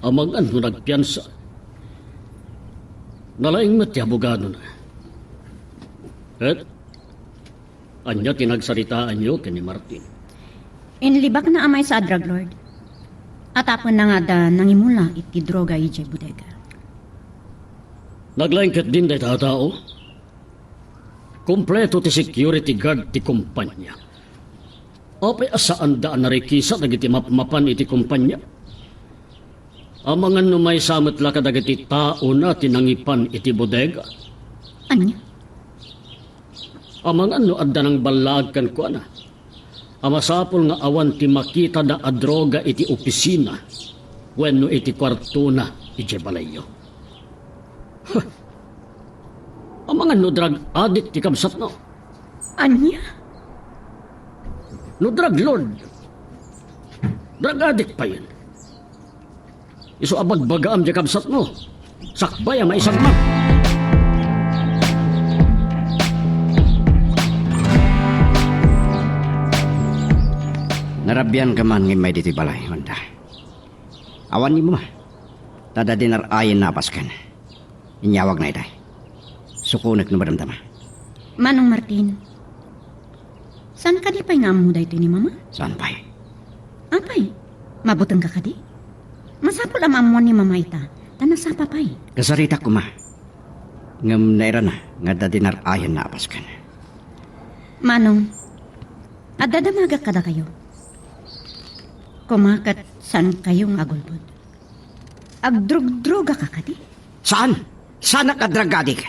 Amangan no nagpiansa. Nalaing met ti abogadona. Ket ania ti nagsaritaanyo ken ni Martin? Inlibakna a maysa a drug lord. Atapenna nga adda nangimula iti droga idiay bodega. Naglaing ketdin dayta a tao? Kompleto ti security guard ti kompania. Apay a saanda a narikisa dagiti mapmapan iti kompania? Amangan no maysa met la kadagiti taona ti nangipan iti bodega? Ania? Amangan no adda nangballaag kenkuana a masapul nga awan ti makitada a droga iti opisina wenno iti kuartona idiay balayyo. Huh. Amangan no drug addict ti kabsatmo? Ania? No drug lord, drug addict payen. Isu a bagbagaam diay kabsatmo, sakbay a maisagmak. Narabianka man nga immay ditoy balay, Wanda. Awan ni Mama. Ta adda dinar-ayen napasken. Inyawagna itay. Sukonek no madamdama. Manong Martin, Saan kadi pay nga ammo daytoy ni Mama? Saan pay? Apay, mabutengka kadi? Masapul a maammuan ni Mama ita, ta nasapa pay. Kasaritak koma. Ngem nairana nga adda dinar-ayanna a pasken. Manong, adda damagak kadakayo. Koma ket saankayo nga agulbod. Agdrugdrugaka kadi? Saan? Saanak a drug addict?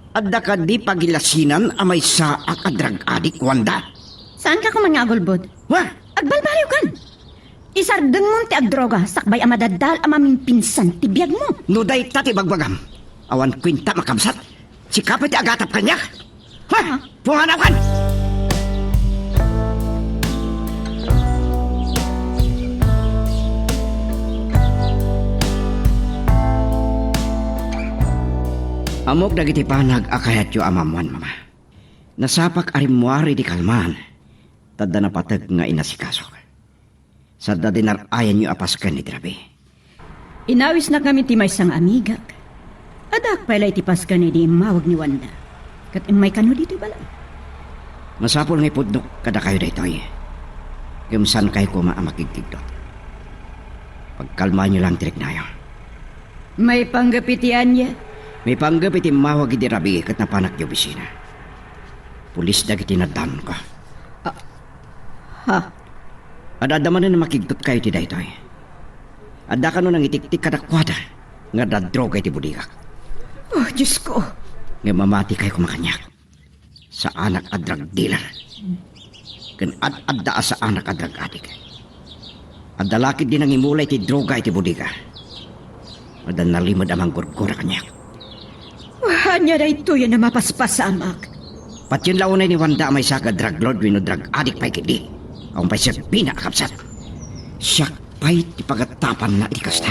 Adda kadi pagilasinan a maysaak a drug addict, Wanda? Saanka koma nga agulbod? Wa? Agbalbaliwkan! Isardengmon ti agdroga sakbay a madadal a mamimpinsan ti biagmo. No dayta ti bagbagam, awan kuenta makabsat. Sika pay ti agatap kaniak. Ha? Punganaw kan! Ammok dagiti banag a kayatyo a maammuan, Mama. Nasapak a rimmuar idi kalman, ta adda napateg nga inasikasok. Sadda dinar-ayanyo a pasken iti rabii. Inawisnak ngamin ti maysa nga amigak. Addaak pay la iti pasken idi immawag ni Wanda. Ket immay kano ditoy balay. Masapul nga ipudnok kadakayo daytoy. Ngem saankayo koma a makigkigtot. Pagkalmaanyo lang ti riknayo. Maipanggep iti ania? Maipanggep iti immawag idi rabii ket napanak iti opisina. Pulis dagiti naddanonko. Ah, ha? Ad-adda manen a makigtotkayo iti daytoy. Adda kano nangitiktik kadakuada nga adda droga iti bodigak. Oh, Diosko! Ngem mamatikayo koma kaniak. Saanak a drug dealer. Ken ad-adda a saanak a drug addict. Adda la ketdi nangimula iti droga iti bodega. Adda nalimed a manggurgura kaniak. Ania daytoy a mapaspasamak? Patien la unay ni Wanda a maysa nga drug lord wenno drug addict pay ketdi. Awan pay serbina a kabsat. Siak pay ti pagatapanna iti kasta.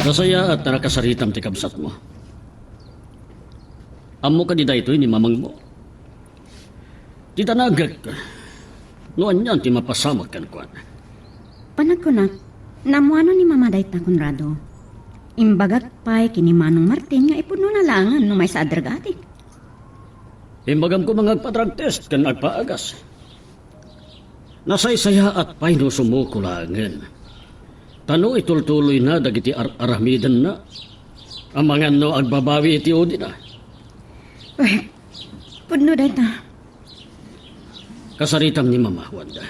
Nasayaat ta nakasaritam ti kabsatmo. Ammo kadi daytoy ni mamangmo? Ti danagek, no anian ti mapasamak kenkuana. Panagkunak, naammoanon ni Mama dayta, Conrado. Imbagak pay ken ni Manong Martin nga ipudnona laengen no maysa a drug addict. Imbagam koma nga agpa-drug test ken agpaagas. Nasaysayaat pay no sumuko laengen. Ta no itultuloyna dagiti ar-aramidenna, amangan no agbabawi iti udina. Ay, pudno dayta. Kasaritam ni Mama, Wanda.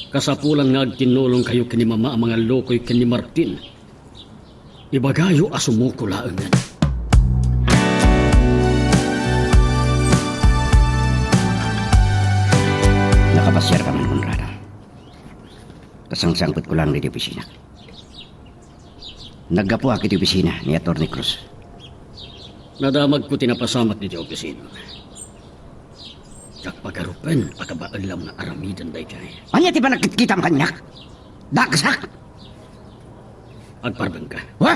Kasapulan nga agtinnulongkayo ken ni Mama a mangallukoy ken ni Martin. Ibagayo a sumuko laengen. Nakapasiarka man, Conrado. Kasangsangpetko laeng ditoy opisina. Naggapuak iti opisina ni Attorney Cruz. Nadamagko ti napasamak ditoy opisina. Diak pagarupen a kabaelam nga aramiden daydiay. Ania ti panagkitkitam kaniak? Dakasak! Agparbengka. Wa!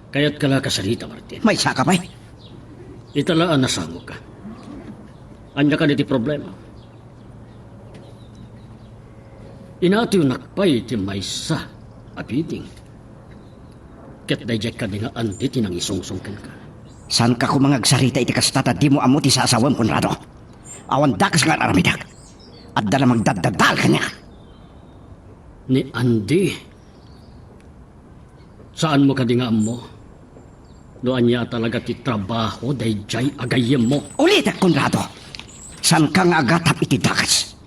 Kayatka la kasarita, Martin. Maysaka pay. Ita la a nasangoka. Ania kadi ti problema? Inatiwnak pay ti maysa a bidding. Ket daydiay kadi nga Andy ti nangisungsong kenka. Saanka koma nga agsarita iti kasta ta dimo ammo ti sasawem, Conrado. Awan dakes nga ar-aramidek. Adda la mangdaddadael kaniak. Ni Andy? Saanmo kadi nga ammo no ania a talaga ti trabaho daydiay a gayyemmo? Ulitek, Conrado, saanka nga agatap iti dakes.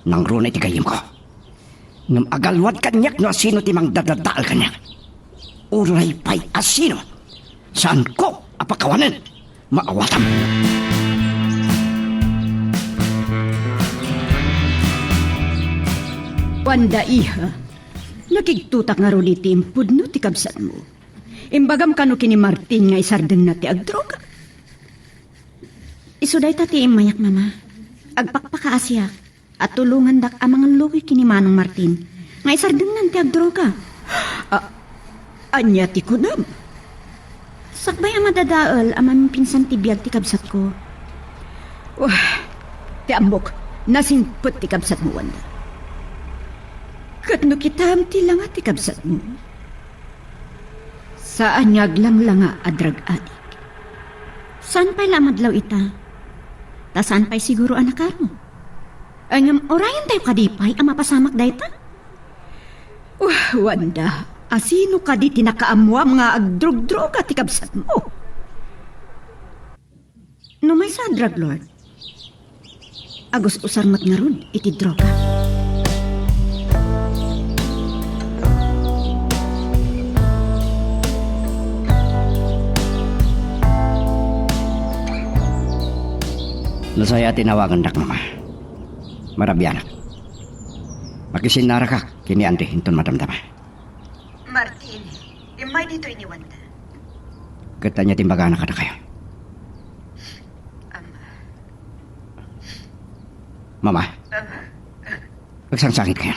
Nangruna iti gayyemko. Ngem agalwad kaniak no asino ti mangdadadael kaniak. Uray pay asino, saanko a pakawanen. Maawatam. Wanda, iha, nakigtotak ngarud iti impudno ti kabsatmo. Imbagam kano ken ni Martin nga isardengna ti agdroga? Isu dayta ti immayak, Mama. Agpakpakaasiak a tulongandak a mangallukoy ken ni Manong Martin nga isardengnan ti agdroga. A-, ania ti kunam? Sakbay a madadael a mamimpinsan ti biag ti kabsatko. Wah, ti ammok, nasingpet ti kabsatmo, Wanda. Ket no kitam ti langa ti kabsatmo, Saan nga aglanglanga a drug addict. Saan pay la a madlaw ita? Ta saan pay siguro a nakaro? Ay, ngem urayen tayo kadi pay a mapasamak dayta? Wah, Wanda, asino kadi ti nakaammoam nga agdrugdruga ti kabsatmo? No maysa a drug lord, agus-usar met ngarud iti droga. Nasaya ti nawagandak, Mama. Marabianak. Makisinnaraka ken ni Andy inton madamdama. Martin, immay ditoy ni Wanda. Ket ania ti imbagana kadakayo? Ama. Mama? Ah. Agsangsangit kayo.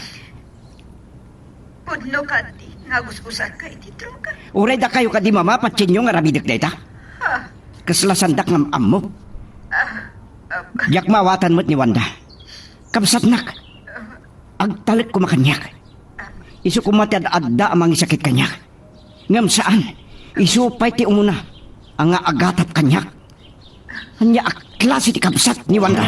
Pudno kadi nga agus-usarka iti droga. Uray dakayo kadi, Mama, patienyo nga aramidek dayta? Ha? Kasla saandak nga am-ammo. Ah, ah. Diak maawatan met ni Wanda. Kabsatnak. Agtalek koma kaniak. Isu koma ti ad-adda a mangisakit kaniak. Ngem saan, isu pay ti umuna a nga agatap kaniak. Ania a klase ti kabsat ni Wanda?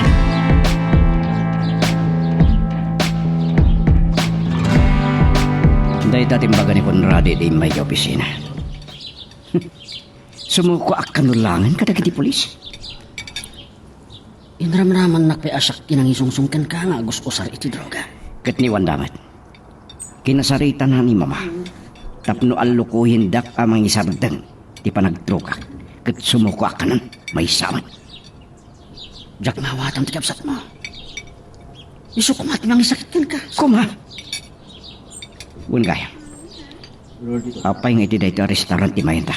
Dayta ti imbaga ni Conrado idi immay ti opisina. Sumukoak kano laengen kadagiti pulis. Inramramannak pay a siak ti nangisungsong kenka nga agus-usar iti droga. Ket ni Wanda met. Kinasaritana ni Mama tapno allukoyendak a mangisardeng ti panagdrogak ket sumukoak kanon maysa met. Diak maawatan ti kabsatmo. Isu koma ti mangisakit kenka. Koma? Wen gayam. Apay nga iti daytoy a restaurant ti mayenta?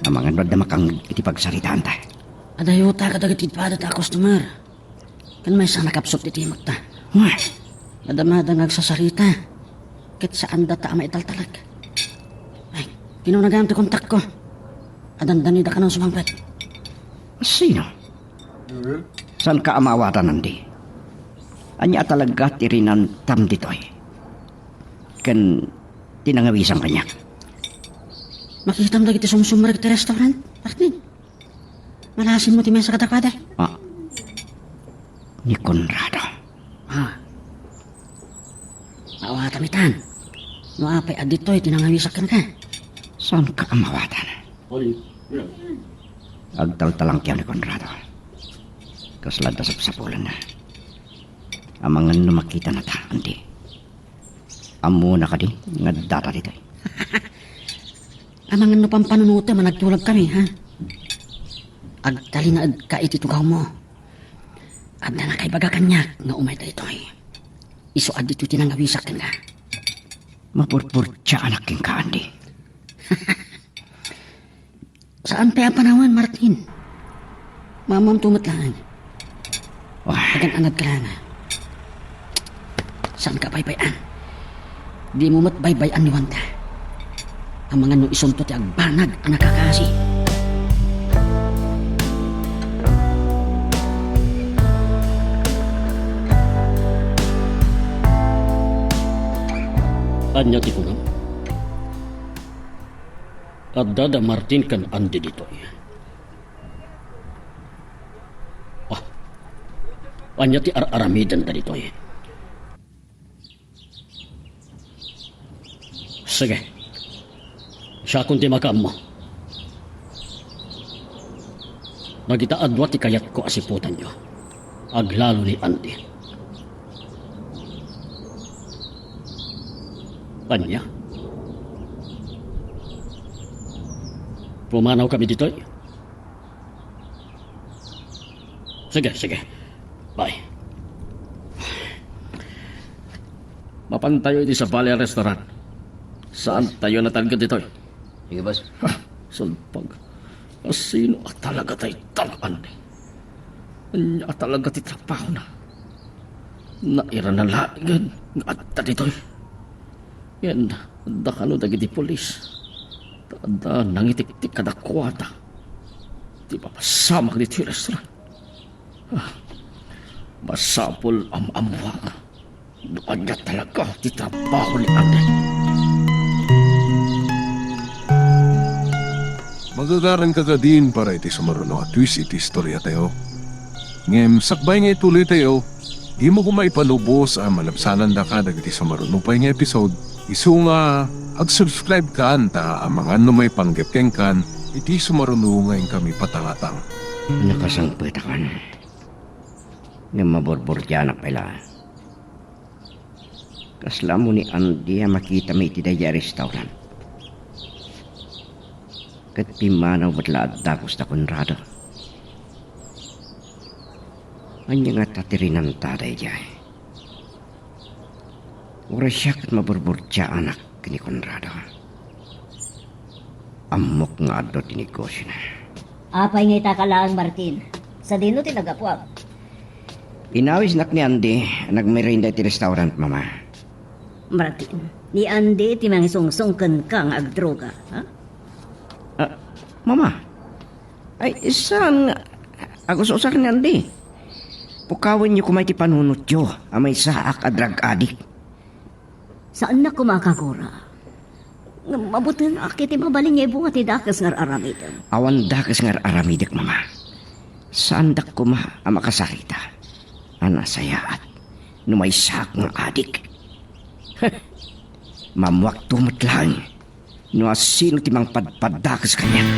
Amangan no adda makangngeg iti pagsaritaanta. Adayota kadagiti pada ta a customer. Ken maysa a nakapsut ti timekta. Wa! Madamada nga agsasarita. Ket saandata a maitaltalek. Ay, kinuna gayam ti kontakko. Adandanida kanon sumangpet. Sino? Saanka a maawatan, Andy? Ania a talaga ti rinantam ditoy? Ken ti nangawisam kaniak? Makitam dagiti sumsumrek iti restaurant, Martin. Malasinmo ti mesa kadakuada. Ah. Ni Conrado. Ah. Maawatam itan. No apay a ditoy ti nangawisak kenka. Saanka a maawatan? Agtaltalangkiw ni Conrado. Kasla adda sapsapulanna. Amangan no makitanata, Andy. Ammona kadi nga addata ditoy? Amangan no pampanunotem a nagtulagkami, ha? Agtalinaedka iti tugawmo. Adda nakaibaga kaniak nga umay daytoy. Isu a ditoy ti nangawisak kenka. Mapurpurtiaanak kenka, Andy. Saan pay a panawen, Martin. Maammoamto met laeng. Wah. Agan-anadka laeng. Saanka baybay-an. Dimo met baybay-an ni Wanda. Amangan no isunto ti agbanag a nakakaasi. Ania ti kunam? Adda da Martin ken Andy ditoy. Ah, ania ti ar-aramidenda ditoy? Sige. Siakon ti makaammo. Dagita a dua ti kayatko a siputanyo. Aglalo ni Andy. Ania? Pumanawkami ditoy? Sige, sige. Bye. Mapantayo iti sabali a restaurant. Saantayo natalged ditoy. Sige, boss. Ha, sulpag. Asino a talaga dayta, Andy? Ania a talaga ti trabahona? Nairana laengen nga adda ditoy. Ken adda kano dagiti pulis. Ta adda nangitiktik kadakuada. Ti mapasamak ditoy restaurant. Ah, masapul a maammoak no ania talaga ti trabaho ni Andy. Magagaranka kadin para iti sumaruno a twist iti istoriatayo. Ngem sakbay nga ituloytayo, dimo koma ipalubos a malabsanandaka dagiti sumaruno pay nga episode. Isu nga, ag-subscribe kan ta amangan no maipanggep kenkan iti sumaruno nga inkami patangatang. Nakasangpetakan. Ngem maburburtianak pay la. Kasla ammo ni Andy a makitami iti daydiay a restaurant. Ket pimmanaw met la a dakes da Conrado. Ania ngata ti rinanta daydiay? Uray siak ket maburburtiaanak ken ni Conrado. Ammok nga adu ti negosiona. Apay nga ita ka laeng, Martin? Sadino ti naggapuam? Inawisnak ni Andy a nagmerienda iti restaurant, Mama. Martin, ni Andy ti mangisungsong kenka nga agdroga, ha? Ah, Mama, ay, saan nga agus-usar ni Andy? Pukawenyo koma iti panunotyo a maysaak a drug addict. Saannak koma a kagura. Ngem mabutingak iti mabalin nga ibuga ti dakes nga ar-aramidem. Awan dakes nga ar-aramidek, Mama. Saandak koma a makasarita a nasayaat no maysaak nga adik. Mammuakto met laeng no asino ti mangpadpaddakes kaniak.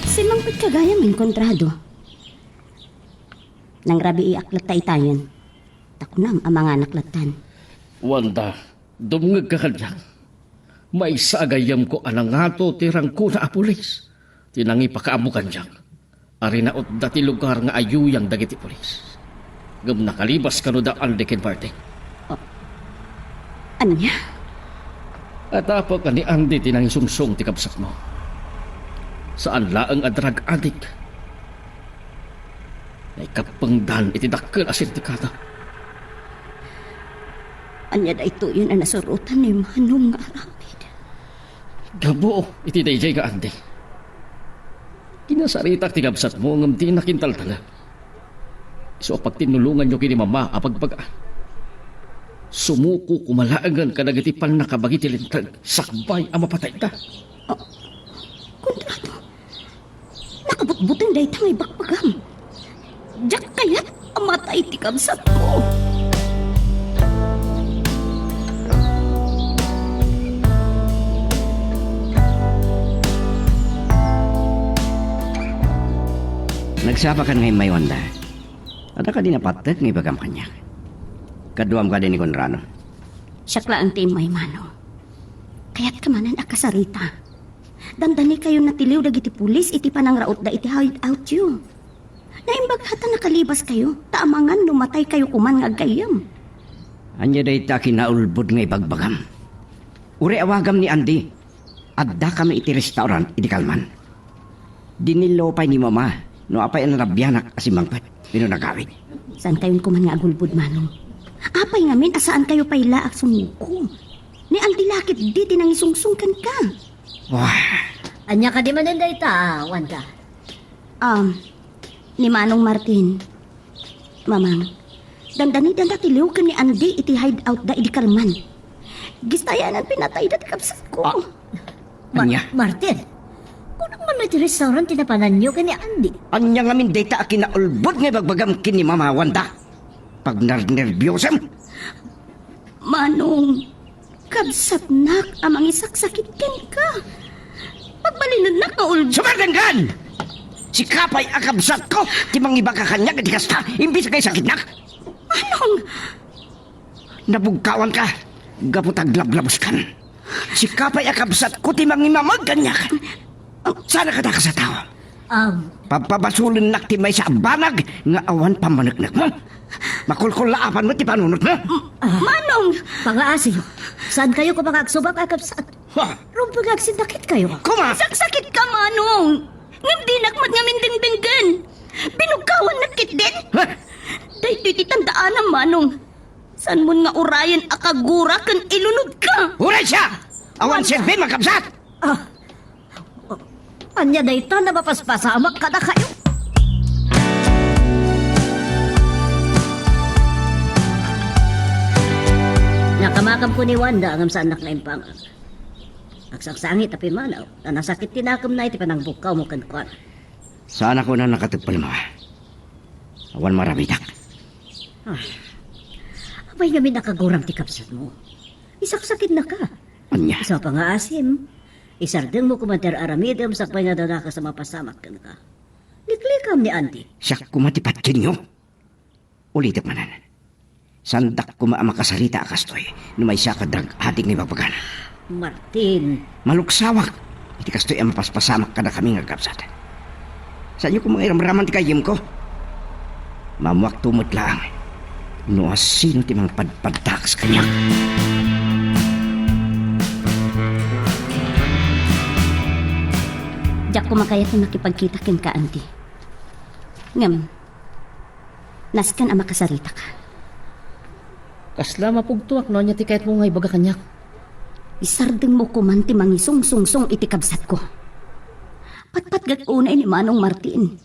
Simmangpetka gayam, Conrado. Nangrabiiak latta itayen. Ta kunam a manganak lattan. Wanda, dumngegka kaniak. Maysa a gayyemko a nangato ti rangkona a pulis ti nangipakaammo kaniak a rinautda ti lugar nga ayuyang dagiti pulis. Ngem nakalibas kano da Andy ken Martin. Ah, ania? Atapek a ni Andy ti nangisungsong ti kabsatmo. Saan laeng a drug addict. Naikappengdan iti dakkel a sindikato. Ania daytoyen a nasurotan ni Manong nga aramid? Gapu iti daydiay nga Andy. Kinasaritak ti kabsatmo ngem dinak intaltalek. Isu a pagtinnulonganyo ken ni Mama a pagbaga. Sumuko koma laengen kadagiti pannakabagi ti Linteg sakbay a mapatayda. Ah, Conrado, nakabutbuteng dayta nga ibagbagam. Diak kayat a matay ti kabsatko. Nagsapa kan nga immay, Wanda. Adda kadi napateg nga ibagam kaniak? Kaduam kadi ni Conrado? Siak laeng ti immay, Manong. Kayatka manen a kasarita. Dandanikayo natiliw dagiti pulis iti panangrautda iti hideoutyo. Naimbag ta nakalibaskayo, ta amangan no mataykayo koman nga aggayyem. Ania dayta a kinaulbod nga ibagbagam? Uray awagam ni Andy, addakami iti restaurant idi kalman. Dinillo pay ni Mama no apay a narabianak a simmangpet wenno nagawid. Saankayon koman nga agulbod, Manong. Apay ngamin a saankayo pay la a sumuko? Ni Andy la ketdi ti nangisungsong kenka. Wah. Ania kadi manen dayta, Wanda? Um, ni Manong Martin. Mamang, dandani danda ti liwken ni Andy iti hideout da idi kalman. Gistayanan pinatay da ti kabsatko. Ah. Ma-, Ania? Martin, kunam man iti restaurant ti napananyo ken ni Andy? Ania ngamin dayta a kinaulbod nga ibagbagam ken ni Mama Wanda? Pagnernerbiosem? Manong, kabsatnak a mangisaksakit kenka. Pagbalinennak nga ulbod. Sumardenggan! Sika pay a kabsatko ti mangibaga kaniak iti kasta, imbes nga isakitnak. Manong! Nabugkawanka, gapu ta aglablabuskan. Sika pay a kabsatko ti mangimamag kaniak. Saan a kadakes a tao? Um, Papabasolennak ti maysa a banag nga awan pammaneknekmo. Makulkullaapan met ti panunotmo. Manong! Pangaasiyo. Saankayo koma nga agsubak a kabsat? Ha? Rumbeng nga agsindaketkayo. Kuma! Saksakitka, Manong! Ngem dinak met ngamin dengdenggen. Binugkawannak ketdin. Ha? Daytoy ti tandaanam, Manong. Saanmon nga urayen a kagura ken ilunodka. Uray siak! Awan serbim a kabsat! Ah, ania dayta a mapaspasamak kadakayo? Nakam- Nakemko ni Wanda ngem saannak nga impangag. Agsangsangi ta pimmanaw, ta nasakit ti nakemna iti panangbukkawmo kenkuana. Saanak unay a nakateppelmo. Awan maaramidak. Ah. Apay ngamin a kaguram ti kabsatmo? Isaksakitnaka. Ania? Isu a pangngaasim, isardengmo koma ti ar-aramidem sakbay nga adda dakes a mapasamak kenka. Liklikam ni Andy. Siak koma ti patienyo. Ulitek manen. Saandak koma a makasarita a kastoy no maysa a drug addict nga ibagbaga. Martin. Maluksawak iti kastoy a mapaspasamak kadakami nga agkabsat. Saanyo koma nga iramraman ti gayyemko? Maammoakto met laeng no asino ti mangpadpadakes kaniak. Diak koma kayat a makipagkita kenka, Andy. Ngem, nasken a makasaritaka. Kasla mapugtoak no ania ti kayatmo nga ibaga kaniak. Isardengmo koman ti mangisungsungsong iti kabsatko. Patpatgek unay ni Manong Martin.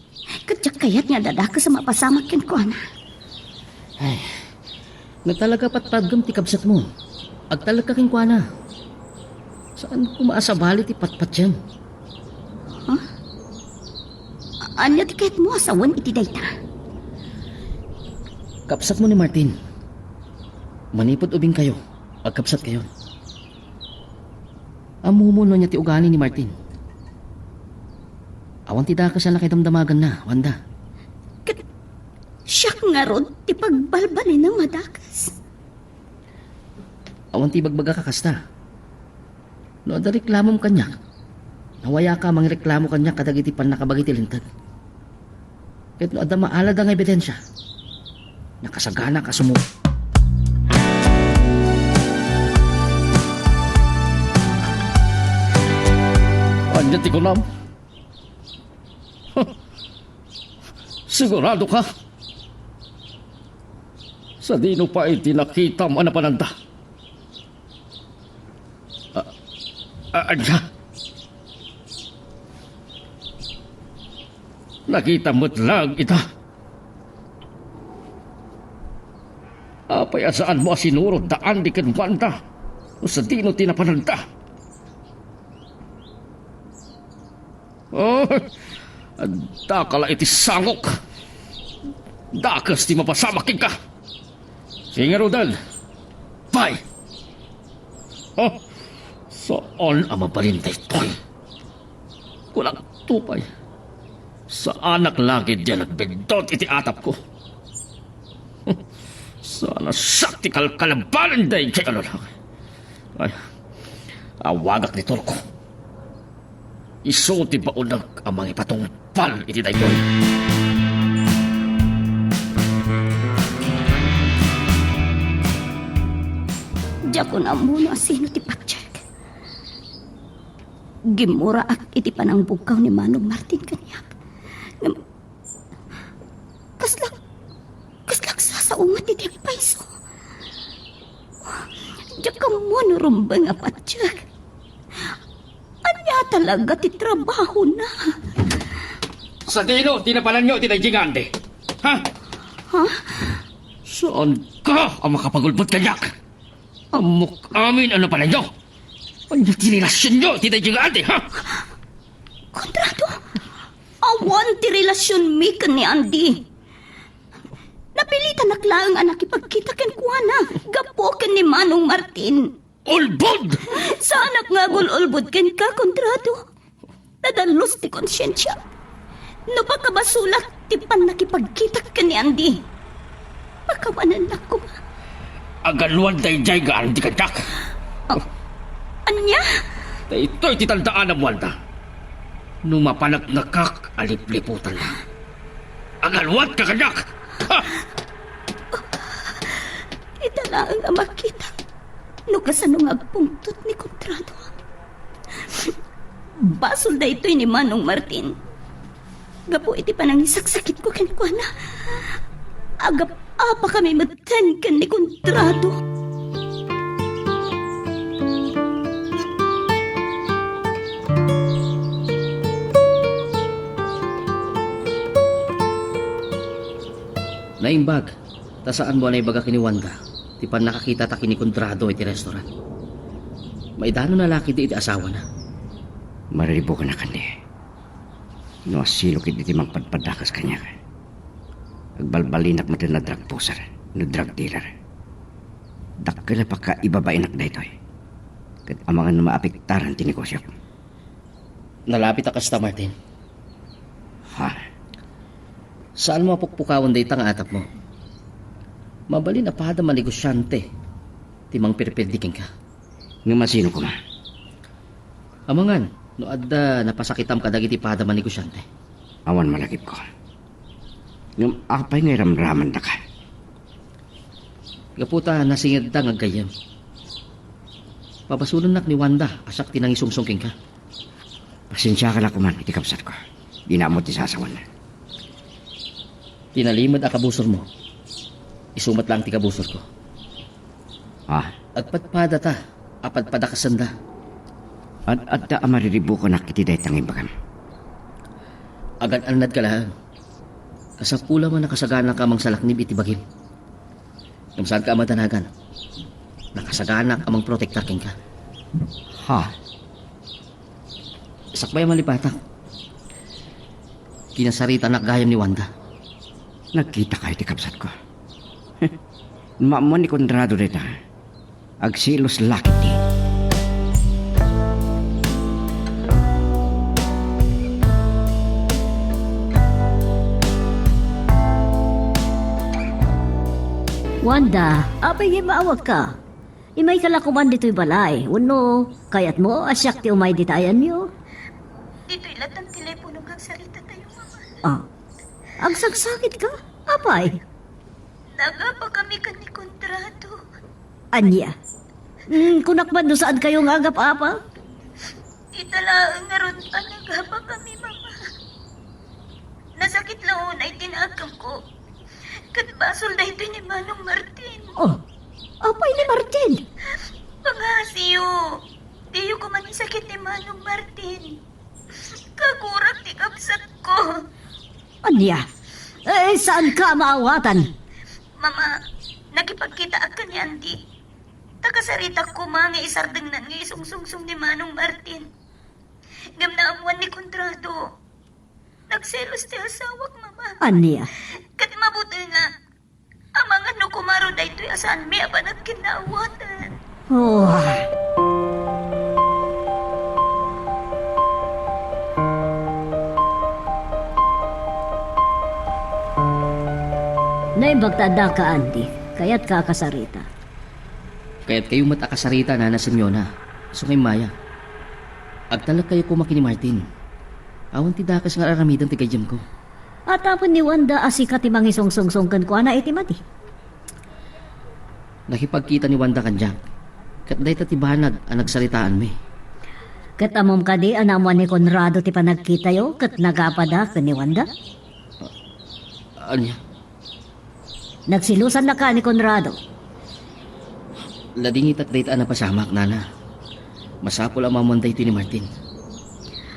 Ket diak kayat nga adda dakes a mapasamak kenkuana. Ay, no talaga patpatgem ti kabsatmo, agtalekka kenkuana. Saan koma a sabali ti patpatiem? Ha? A-, ania ti kayatmo a sawen iti dayta? Kabsatmo ni Martin. Manipud ubingkayo, agkabsatkayon. Ammomo no ania ti ugali ni Martin. Awan ti dakes a nakaidamdamaganna, Wanda. Ket siak ngarud ti pagbalbalinem a dakes. Awan ti ibagbagak a kasta. No adda reklamom kaniak, nawayaka a mangreklamo kaniak kadagiti pannakabagi ti linteg. Ket no adda maalada nga ebidensia, nakasaganak a sumu-. Ania ti kunam? Sigurado ka? Sadino pay ti nakitam a napananda? A-, a-, ania? Nakita met laeng ita. Apay a saanmo a sinurot da Andy ken Wanda? No sadino ti napananda? Oh, addaka la iti sangok. Dakes ti mapasamak kenka. Sige ngaruden. Pay. Oh, saan a mabalin daytoy. Kunakto pay. Saanak la ketdi a nagbiddut iti atapko. Saan a siak ti kalkalabanen daytoy a lalaki. Ay, awagak ni Turko. Isu ti baonak a mangipatungpal iti daytoy. Diakon ammo no asino ti patiek. Gimmuraak iti panangbugkaw ni Manong Martin kaniak. Ngem, kasla, kasla agsasao met iti agpayso. Diak ammo no rumbeng a patiek. Ania talaga ti trabahona? Sadino ti napananyo iti daydi nga Andy? Ha? Ha? Saanka a makapagulbod kaniak? Ammok amin a napananyo. Ania ti relasionyo iti daydi nga Andy, ha? Konrado, awan ti relasionmi ken ni Andy. Napilitanak laeng a nakipagkita kenkuana gapu ken ni Manong Martin. Ulbod! Saanak nga agul-ulbod kenka, Konrado. Nadalus ti konsiensiak. No pakabasolak ti pannakipagkitak ken ni Andy, pakawanennak koma. Agalwan daydiay nga Andy kaniak. Oh, ania? Daytoy ti tandaanam, Wanda. No mapaneknekak a lipliputanna, agalwanka kaniak. Ha! Ita laeng a makitak no kasano nga agpungtot ni Konrado. Basol daytoy ni Manong Martin. Gapu iti panangisaksakitko kenkuana, agap-apakami metten ken ni Konrado. Naimbag, ta saanmo a naibaga ken ni Wanda ti Ti pannakakitata ken ni Conrado iti restaurant. Maidano na la ketdi iti asawana. Mariribukanak, Andy. No asino ketdi ti mangpadpaddakas kaniak, agbalbalinak met no drug pusher, no drug dealer. Dakkel a pakaibabainak daytoy. Ket amangan no maapektaran ti negosiok. Nalapit a kasta, Martin. Ha? Saanmo a pukpukawen dayta nga atapmo. Mabalin a padam a negosiante ti mangperperdi kenka. Ngem asino koma? Amangan no adda napasakitam kadagiti padam a negosiante. Awan malagipko. Ngem apay nga iramramandaka? Gapu ta nasingedda nga aggayyem. Pabasolennak ni Wanda a siak ti nangisungsong kenka. Pasensiaka la koman iti kabsatko. Dina ammo ti sasawen. Ti nalimed a kabusormo, isu met laeng ti kabusorko. Ah. Agpadpadata a padpadakesenda. Ad-adda a mariribukanak iti dayta nga imbagam. Agan-annadka laeng. Kasapulam a nakasaganaka a mangsalaknib iti bagim. Ngem saanka a madanagan. Nakasaganak a mangprotektar kenka. Ha? Sakbay a malipatak, kinasaritanak gayam ni Wanda. Nagkitaka iti kabsatko. Maammuan ni Conrado dayta. Agselos la ketdi. Wanda, apay nga immaawagka? Imayka la koman ditoy balay, wenno kayatmo a siak ti umay dita ayanyo? Ditoy latta ti telepono nga agsaritatayo, Mama. Ah, agsaksakitka? Apay? Nagapakami ken ni Conrado. Ania? Mm, kunak man no saankayo nga agap-apa? Ita laeng ngarud a nagapakami, Mama. Nasakit la unay ti naganko. Ket basol daytoy ni Manong Martin. Oh, apay ni Martin? Pangngasiyo, diyo koman isakit ni Manong Martin. Kagurak ti kabsatko. Ania? Eh, saanka a maawatan? Mama, nakipagkitaak ken ni Andy. Ta kasaritak koma nga isardengnan nga isungsungsong ni Manong Martin. Ngem naammuan ni Conrado. Nagselos ti asawak, Mama. Ania? Ket mabutengak. Amangan no kumaro daytoy a saanmi a panagkinnaawatan. Oh. Naimbag ta addaka, Andy. Kayatka a kasarita. Kayatkayo met a kasarita, Nana Simeona. Isu nga immaya. Agtalekkayo koma ken ni Martin. Awan ti dakes nga ar-aramiden ti gayyemko. Atapen ni Wanda a sika ti mangisungsungsong kenkuana iti madi. Nakipagkita ni Wanda kaniak, ket dayta ti banag a nagsaritaanmi. Ket ammom kadi a naammuan ni Conrado ti panagkitayo ket nagapada ken ni Wanda? Ania? Nagselosannaka ni Conrado. Ladingitak dayta a napasamak, Nana. Masapul a maammuan daytoy ni Martin.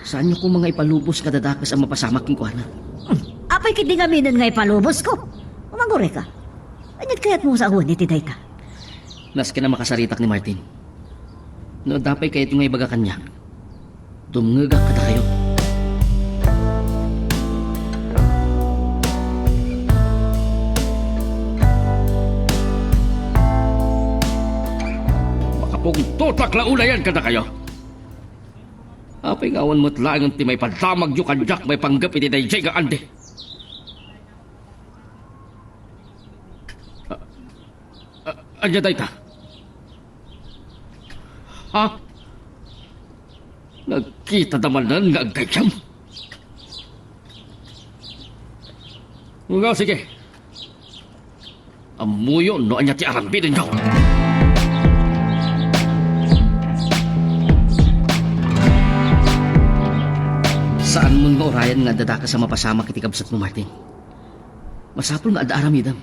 Saanyo koma nga ipalubos nga adda dakes a mapasamak kenkuana. Hmm. Apay ketdi ngaminen nga ipalubos ko? Umagureka. Ania't kayatmo nga sawen iti dayta? Nasken a makasaritak ni Martin. No adda pay kayatyo nga ibaga kaniak, dumngegak kadakayo. Makapungtotak la unayen kadakayo. Apay nga awan met laeng ti maipadamagyo kaniak maipanggep iti daydiay nga Andy? Ah, ah, ania dayta? Ha? Nagkitada manen nga aggayyem? Nga, sige. Ammoyo no ania ti arambidenyo. Saanmon nga urayen nga adda dakes a mapasamak iti kabsatmo, Martin. Masapul nga adda aramidem.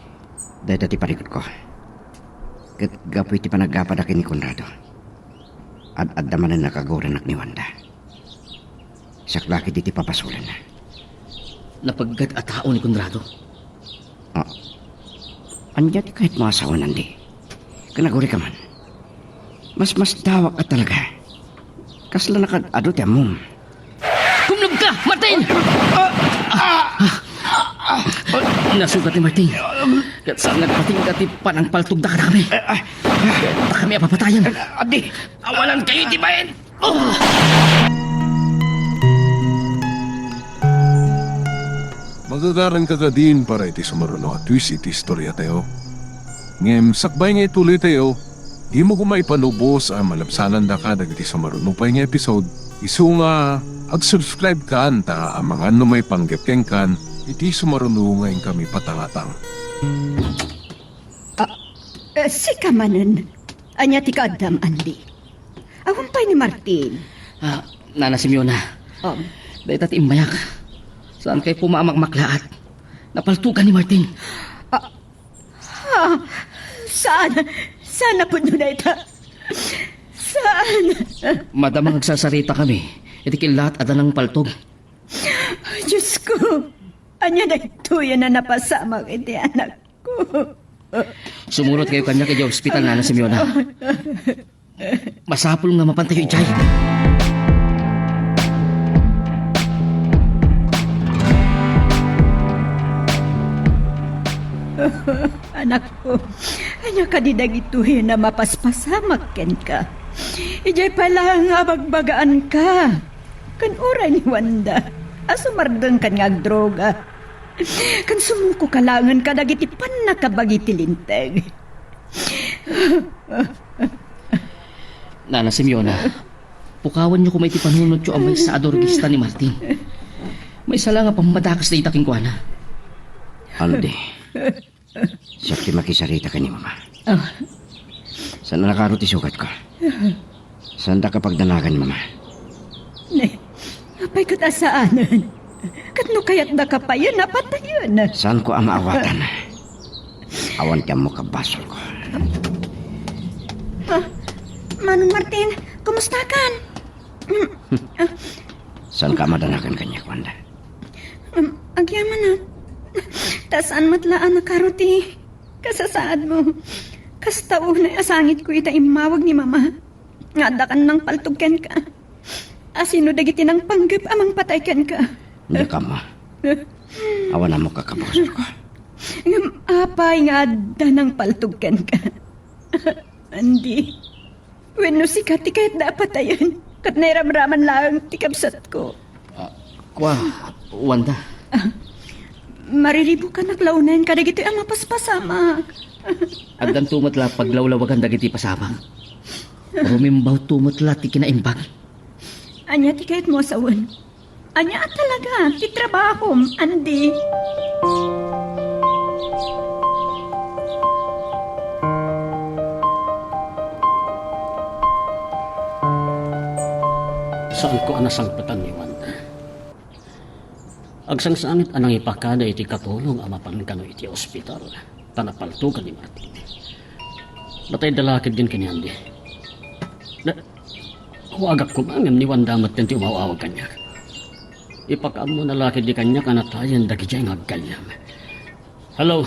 Dayta ti panagkunak. Ket gapu iti panagapada ken ni Conrado, ad-adda manen a kagurenak ni Wanda. Siak la ketdi ti pabasolenna. Napeggad a tao ni Conrado. Ah. Ania ti kayatmo a sawen, Andy? Ken agurika man. Masmasdawak a talaga. Kasla nakaad-adu ti ammom. Kumlubka, Martin! Nasugat ni Martin. Ket saan nga agpatingga ti panangpaltogda kadakami. Ket dakami a papatayen. Adi, awanan kayo iti bayan. Oh! Magagaran ka kadin para iti sumaruno a twist iti istorya tayo. Ngem sakbay nga ituloy tayo, dimo koma ipanubos a malabsanandaka dagiti sumaruno pay nga episode. Isu nga ag-subscribe kan ta amangan no maipanggep kenkan iti sumaruno nga inkami patangatang. Ah, eh, sika manen. Ania ti kaaddam, Andy? Awan pay ni Martin. Ah, Nana Simeona. Oh. Dayta ti immayak. Saan kay puma a makmaklaat? Napaltugan ni Martin. Ah, ah, saan? Saan a pudno dayta? Saan? Madama nga agsasarita kami iti killaat a danang paltog. Diyos ko, ania daytoy a napasamak iti anak ko. Sumurot kayo kaniak idiay ospital, Nana Simeona. Masapul nga mapantayo idiay. Anakko, ania kadi dagitoy a mapaspasamak kenka? Idiay pay laeng nga abagbagaanka. Ken uray ni Wanda a sumardengkan nga agdroga. Ken sumukoka laengen kadagiti pannakabagi ti Linteg. Nana Simeona, pukawanyo koma iti panunotyo a maysa a durgista ni Martin. Maysa la nga pammadakas dayta kenkuana. Andy, siak ti makisarita ken ni Mama. Ah. Saan a nakaro ti sugatko? Saandaka pagdanagan ni Mama? Ne, apay ket a saanen? Ket no kayatdaka payen a patayen? Saanko a maawatan. Awan ti ammok a basolko. Ah, Manong Martin, kumustakan? Saanka a madanagan kaniak, Wanda? Um, agyamanak. Ta saan met la a nakaro ti kasasaadmo. Kasta unay a sangitko ita immawag ni Mama nga adda kan nangpaltog kenka. Asino dagiti nangpanggep a mangpatay kenka? Diak ammo. Awan ammok a kabasolko. Ngem apay nga adda nangpaltog kenka? Andy. Wenno sika ti kayatda a patayen, ket nairamraman laeng ti kabsatko. Ah, kua, Wanda. Ah, mariribukanak la unayen kadagitoy a mapaspasamak. Addanto met la paglawlawagan dagiti pasamak. Rumimbawto met la ti kinaimbag. Ania ti kayatmo a sawen? Ania a talaga ti trabahom, Andy? Saanko a nasangpetan ni Wanda. Agsangsangit a nangipakada iti katulong a mapan kano iti ospital, ta napaltogan ni Martin. Natayda la ketdin ken ni Andy. Na, Awagak koma ngem ni Wanda metten ti umaw-awag kaniak. Ipakaammona la ketdi kaniak a natayen dagidiay nga aggayyem. Hello?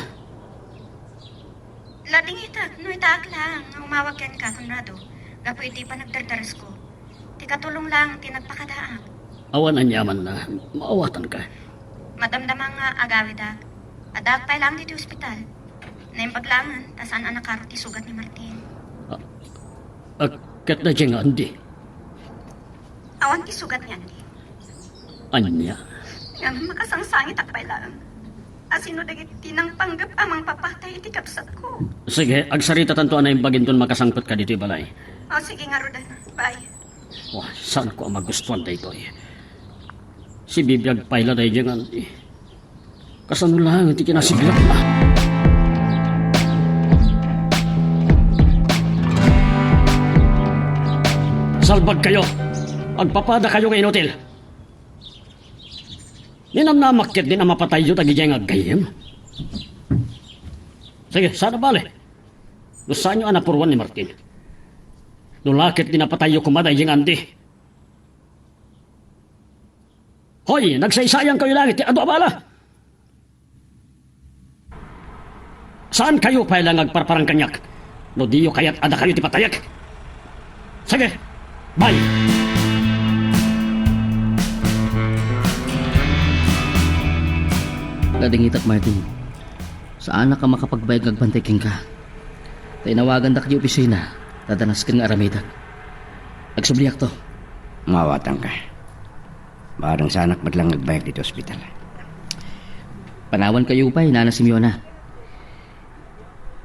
Ladingitek no itaak laeng nga umawag kenka, Conrado, gapu iti panagdardaresko. Ti katulong laeng ti nagpakadaak. Awan aniamanna, maawatanka. Madamdama nga agawidak. Addaak pay laeng ditoy ospital. Naimbag laengen ta saan a nakaro ti sugat ni Martin. Ah, ah, ket daydiay nga Andy? Awan ti sugat ni Andy. Ania? Ngem makasangsangitak pay laeng. Asino dagiti nangpanggep a mangpapatay iti kabsatko? Sige, agsaritatanto a naimbag inton makasangpetka ditoy balay. O, sige ngaruden. Bye. Wah, saanko a magustuan daytoy. Sibibiag pay la daydiay nga Andy. Kasano laeng ti kinasiglakna? Salbagkayo! Agpapadakayo nga inutil! Ninamnamak ketdin a mapatayyo dagidiay nga aggayyem? Sige, saan a bale. No saanyo a napuruan ni Martin. No la ketdi napatayyo koma daydiay nga Andy. Hoy, nagsaysayankayo laeng iti adu a bala! Saankayo pay la nga agparparang kaniak? No diyo kayat a dakayo ti patayek. Sige! Bye! Nadingitak, Martin. Saanak a makapagbayag nga agbantay kenka. Ta inawagandak di opisina, ta danasken nga aramidek. Agsubliakto. Maawatanka. Bareng saanak met laeng nga agbayag ditoy ospital. Panawankayo pay, Nana Simeona.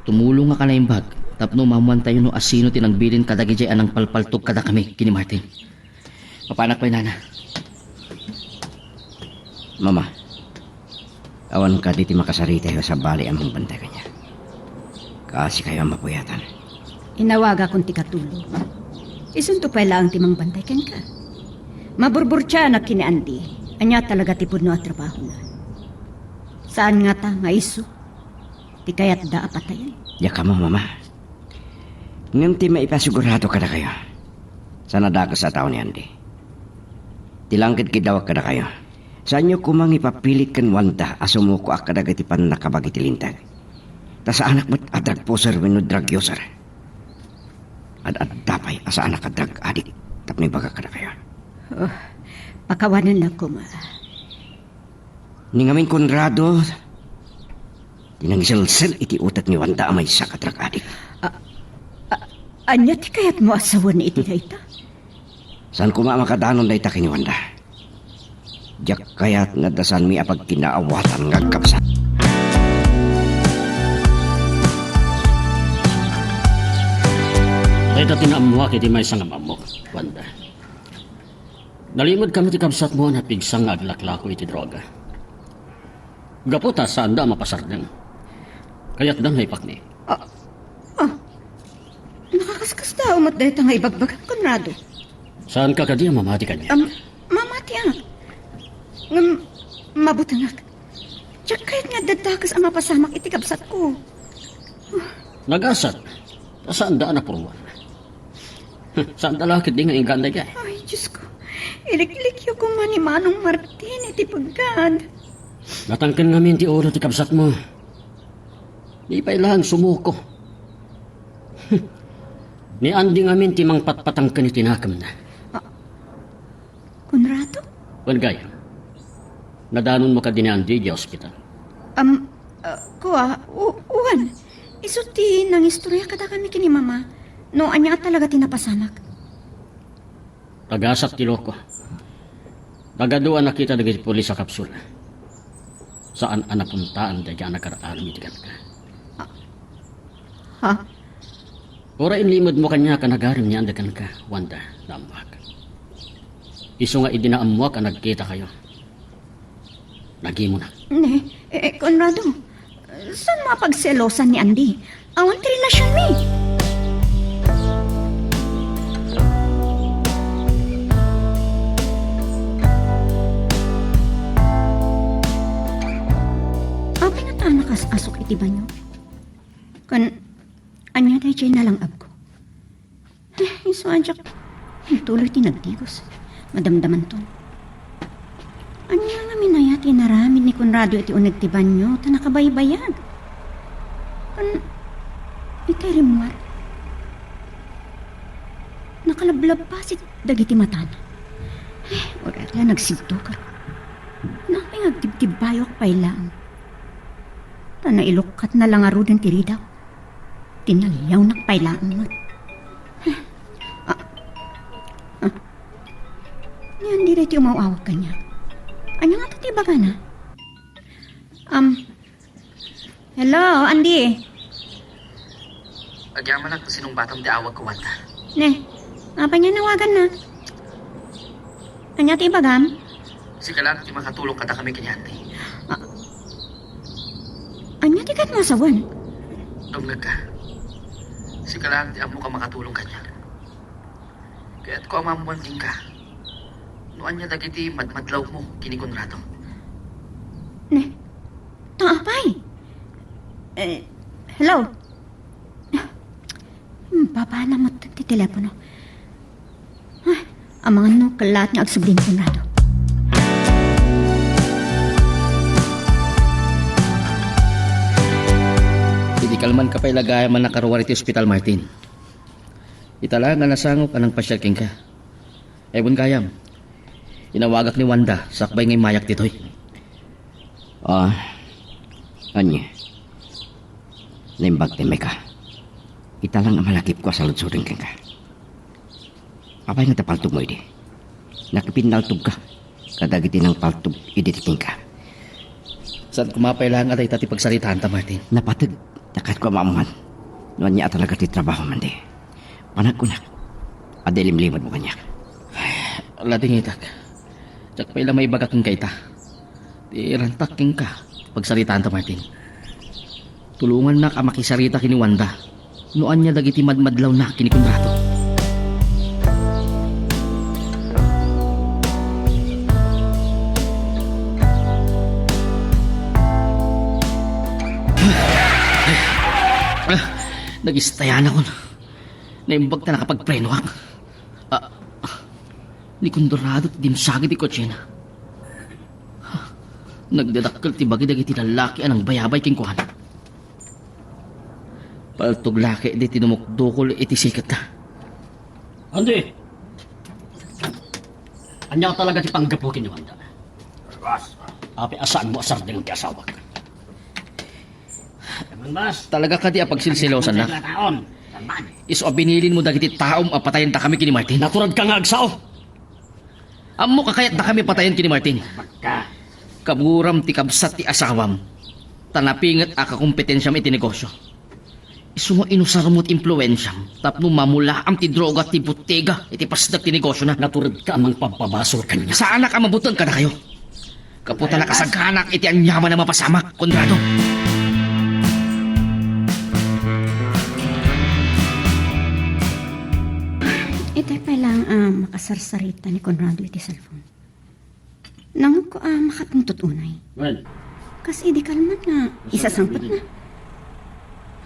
Tumulongak a naimbag tapno maammoantayo no asino ti nagbilin kadagidiay a nangpalpaltog kadakami ken ni Martin. Mapanak pay, Nana. Mama, awan kadi ti makasaritayo a sabali a mangbantay kaniak. Kaasikayo a mapuyatan. Inawagakon ti katulong. Isunto pay laeng ti mangbantay kenka. Maburburtianak ken ni Andy. Ania talaga ti pudno a trabahona? Saan ngata nga isu ti kayatda a patayen? Diak ammo, Mama. Ngem ti maipasigurado kadakayo, saan a dakes a tao ni Andy. Ti langked kiddawak kadakayo, saanyo koma nga ipapilit ken Wanda a sumukoak kadagiti pannakabagi ti Linteg. Ta saanak met a drug pusher wenno drug user. Ad-adda pay a saanak a drug addict tapno ibagak kadakayo. Oh, pakawanennak koma. Ni ngamin Conrado ti nangiselsel iti utek ni Wanda a maysa a drug addict. A-, a-, ania ti kayatmo a sawen iti dayta? Saan koma a makadanon dayta ken ni Wanda. Diak kayat nga adda saanmi a pagkinaawatan nga agkabsat. Dayta ti naammoak iti maysa nga ammoak, Wanda. Nalimedkami ti kabsatmo a napigsa nga aglaklako iti droga. Gapu ta saanda a mapasardeng, kayatda nga ipakni. Ah, ah. Nakakaskasdaaw met dayta nga ibagbagam, Conrado. Saanka kadi a mamati kaniak? Am, mamatiak. Ngem, mabutengak. Diak kayat nga adda dakes a mapasamak iti kabsatko. Nagasat, ta saanda a napurwan. Saanda la ketdi nga inggana daydiay. Ay, Diosko. Iliklikyo koma ni Manong Martin iti peggad. Natangken ngamin ti ulo ti kabsatmo. Di pay laeng sumuko. Ni Andy ngamin ti mangpatpatangken iti nakemna. Ah, Conrado? Wen gayam. Nadanonmo kadi ni Andy idiay ospital? Am, ah, kua, u-, wen. Isu ti nangistorya kadakami ken ni Mama no ania talaga ti napasamak. Nagasat ti loko. Nagadu a nakita dagiti pulis a kapsula. Saan a napuntaan daydiay a nagar-aram iti kenka. Ha? Uray inlimedmo kaniak a nagarim ni Andy kenka, Wanda, naammoak. Isu nga idi naammoak a nagkitakayo, nagimona. Ne, eh, Conrado, saan mo a pagselosan ni Andy? Awan ti relasionmi. Apay ngata a nakas-asok iti banio? Ken ania daydiay nalang-abko? Eh, isu a diak intuloy ti nagdigos. Madamdamanton. Ania ngamin aya ti inaramid ni Conrado iti uneg ti banio ta nakabaybayag? Ken itay rimmuar, nakalablabbasit dagiti matana. Eh, uray la nagsigtuker. Apay nga agtibtibbayok pay laeng? Ta nailukkatna la ngaruden ti ridaw. Tinaliawnak pay laeng met. Ah. Ah. Ni Andy daytoy umaw-awag kaniak. Ania ngata ti ibagana? Am, hello, Andy. Agyamanak ta sinungbatam ti awagko, Wanda. Ne, apay nga inawagannak? Ania ti ibagam? Sika laeng ti makatulong kadakami ken ni Andy. Ah, ania ti kayatmo a sawen? Dumngegka. Sika laeng ti ammok a makatulong kaniak. Kayatko a maammoan kenka no ania dagiti madmadlawmo ken ni Conrado. Ne, ta apay? Eh, hello? Babana met ti telepono. Ay, amangan no kellaat nga agsubli ni Conrado. Idi Kalmanka pay la gayam a nakaruar iti ospital, Martin. Ita la nga nasangok a nangpasiar kenka. Ay, wen gayam, inawagak ni Wanda sakbay nga immayak ditoy. Ah, ania? Naimbag ti mayka. Ita lang a malagipko a saludsoden kenka. Apay nga ta paltogmo idi? Nakipinnaltogka kadagiti nangpaltog idi ti kenka. Saan koma pay laeng a dayta ti pagsaritaanta, Martin. Napateg ta kayatko a maammuan no ania a talaga ti trabahom, Andy. Panagkunak, adda ilimlimedmo kaniak. Ladingitak. Diak pay la maibaga kenka ita. Ti rantak kenka, pagsaritaanta, Martin. Tulongannak a makisarita ken ni Wanda no ania dagiti madmadlawna ken ni Conrado. Ah, nagistayanakon. Naimbag ta nakapagprenoak. Ah, ni Conrado ti dimsagi ti kotsena. Nagdadakkel ti bagi dagiti lallaki a nangbayabay kenkuana. Paltog la ketdi ti dumukdukol iti siketna. Andy! Ania talaga ti panggapu ken ni Wanda? Apay a saanmo a sardeng ti asawak? Talaga kadi a pagsilsilosannak? Isu a binilinmo dagiti taom a patayen dakami ken ni Martin. Naturadka nga agsao! Ammoka kayat dakami patayen ken ni Martin. Kaburam ti kabsat ti asawam, ta napinget a kakompetensiam iti negosio. Isu nga inusarmo ti impluensiam tapno mamulaam ti droga ti bottega iti pasdek ti negosiona. Naturedka a mangpabbabasol kaniak. Saanak a mabuteng kadakayo. Gapu ta nakasaganak iti aniaman a mapasamak, Conrado. Itay pay laeng a makasarsarita ni Conrado iti cellphone. Nangngegko a makatungtot unay. Wen. Kas idi kalman nga isasangpetna.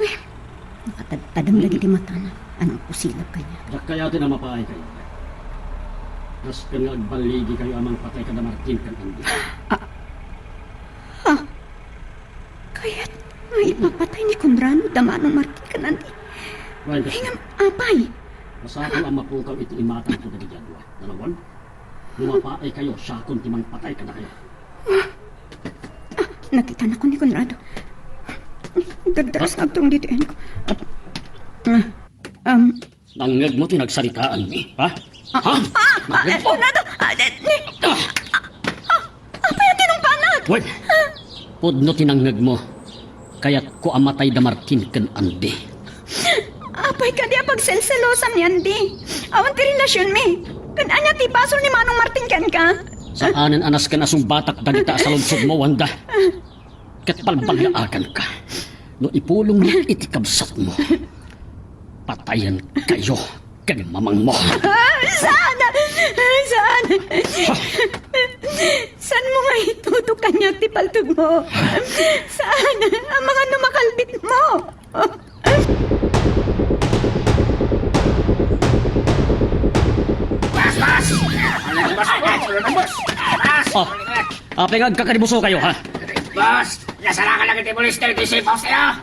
Ay, nakatadtadem dagiti matana. Anong pusilab kaniak? Diak kayaten a mapaay kayo. Kas ken nga agballigikayo a mangpatay kada Martin ken Andy. Ah. Ha? Kayat nga ipapatay ni Conrado da Manong Martin ken Andy? Wen, kas Ay, ngem, apay? Masapul a mapukaw iti imatangko dagiti adua. Nalawan? No mapaay kayo, siakon ti mangpatay kadakayo. Ah, nakitanakon ni Conrado. Dardaras nga agturong ditoy, ayanko. Ah, um, Nangngegmo ti nagsaritaanmi, ha? Ah, Ha? ah, ah, Nangngegmo? Conrado! Ah, eh, ni, ah, ah, apay a tinungpanak? Wen, pudno ti nangngegmo. Kayatko a matay da Martin ken Andy. Apay kadi a pagselselosam ni Andy? Awan ti relasionmi. Ken ania ti basol ni Manong Martin kenka? Saanen a nasken a sungbatak dagita a saludsodmo, Wanda. Ket balbaliaaganka no ipulongmo iti kabsatmo. Patayenkayo ken mamangmo. Ah, saan? Saan? Saanmo nga itutok kaniak ti paltogmo? Saan? Amangan no makalbitmo. Bas, bas! Bas, bas! Bas! Ah, apay nga agkakaribuso kayo, ha? Bas! Nasarakan lang iti pulis dagiti safe house tayo!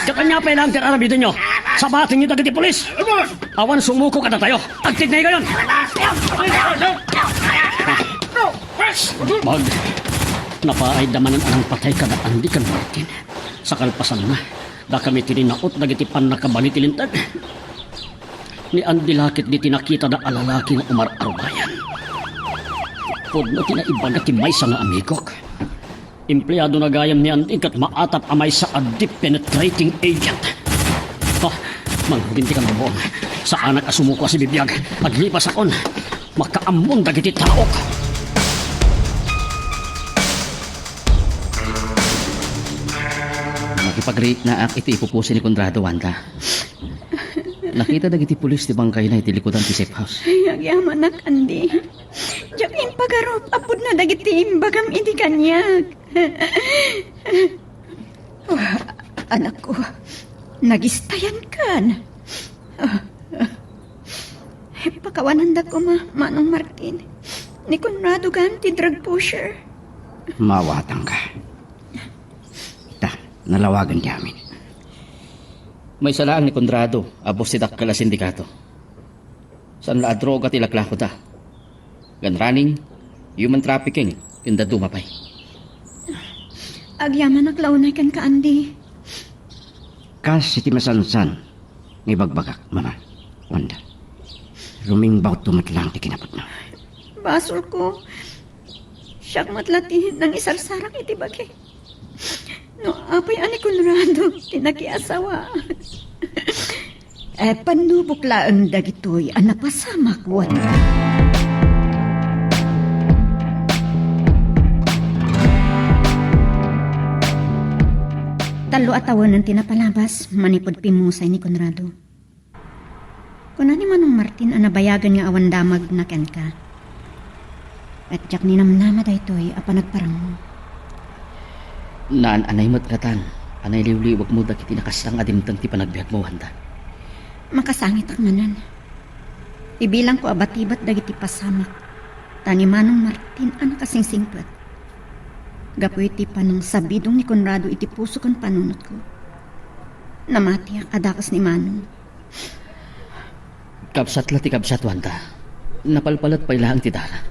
Ket ania pay laeng ti ar-aramidenyo? Sabatenyo dagiti pulis! Awan sumuko kadatayo! Agtignay kayon! Bas! Bag, napaay da manen a nangpatay kada Andy ken Martin. Sa kalpasanna, dakami ti rinaut dagiti pannakabali ti Linteg. Ni Andy la ketdi ti nakitada a lalaki nga umar-arubayan. Pudno ti naibaga ti maysa nga amigok. Empleadona gayam ni Andy ket maatap a maysa a deep penetrating agent. Ah, mangrugi ti kalbubuon. Saanak a sumuko a sibibiag. Aglipasakon. Makaammon dagiti taok. Nakipagriiknaak iti ipupusi ni Conrado, Wanda. Nakita dagiti pulis ti bangkayna iti likudan ti safe house. Ay, agyamanak, Andy. Diak impagarup a pudno dagiti imbagam idi kaniak. Ah, anakko, nagistayankan. Ah, ah. Pakawananda koma, Manong Martin. Ni Conrado gayam ti drug pusher. Maawatangka. Ta, nalawagan ti amin. Maysa laeng ni Conrado a boss ti dakkel a sindikato. Saan la a droga ti laklakoda. Gun running, human trafficking, ken dadduma pay. Agyamanak la unay kenka, Andy. Kas iti masansan nga ibagbagak, Mama, Wanda. Rumimbawto met laeng ti kinapudno. Basolko. Siak met la ti nangisarsarak iti bagi. No apay a ni Conrado ti nakiasawa. Eh, pannubok laeng dagitoy a napasamak, Wanda. Tallo a tawenen ti napalabas manipud pimmusay ni Conrado. Kuna ni Manong Martin a nabayagen nga awan damagna kenka. Ket diak ninamnama daytoy a panagparangmo. Naan-anay met ngatan a nailiwliwegmo dagiti nakastang a dimteng ti panagbiagmo, Wanda. Makasangitak manen. Ibilangko a batibet dagiti pasamak, ta ni Manong Martin a nakasingsingpet. Gapu iti panangsabidong ni Conrado iti puso ken panunotko, namatiak a dakes ni Manong. Kabsat la ti kabsat, Wanda. Napalpalet pay laeng ti dara.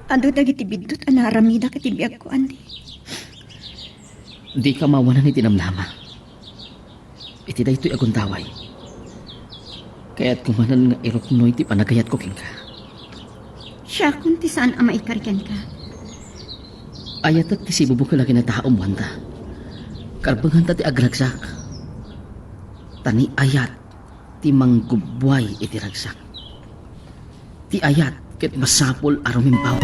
Adu dagiti biddut a naaramidak iti biagko, Andy. Dika mawanan iti namnama. Iti daytoy a gundaway, kayatko manen nga iruknoy ti panagayatko kenka. Siakon ti saan a maikari kenka. Ayatek ti sibubukel a kinataom, Wanda. Karbenganta ti agragsak. Ta ni ayat ti manggubbuay iti ragsak. Ti ayat ket masapul a rumimbaw.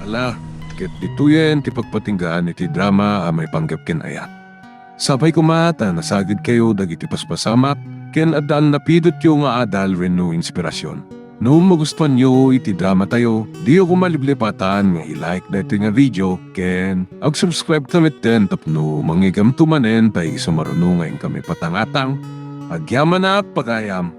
Ala, ket ditoyen ti pagpatinggaan iti drama a maipanggep ken ayat. Sapay koma ta nasagidkayo dagiti paspasamak ken adda a napidotyo nga adal wenno inspirasyon. No magustuanyo iti dramatayo, diyo koma liplipatan nga i-like daytoy nga video ken ag-subscribe ta metten tapno mangigamto manen ta isu maruno nga inkami patangatang. Agyamanak, pagayam!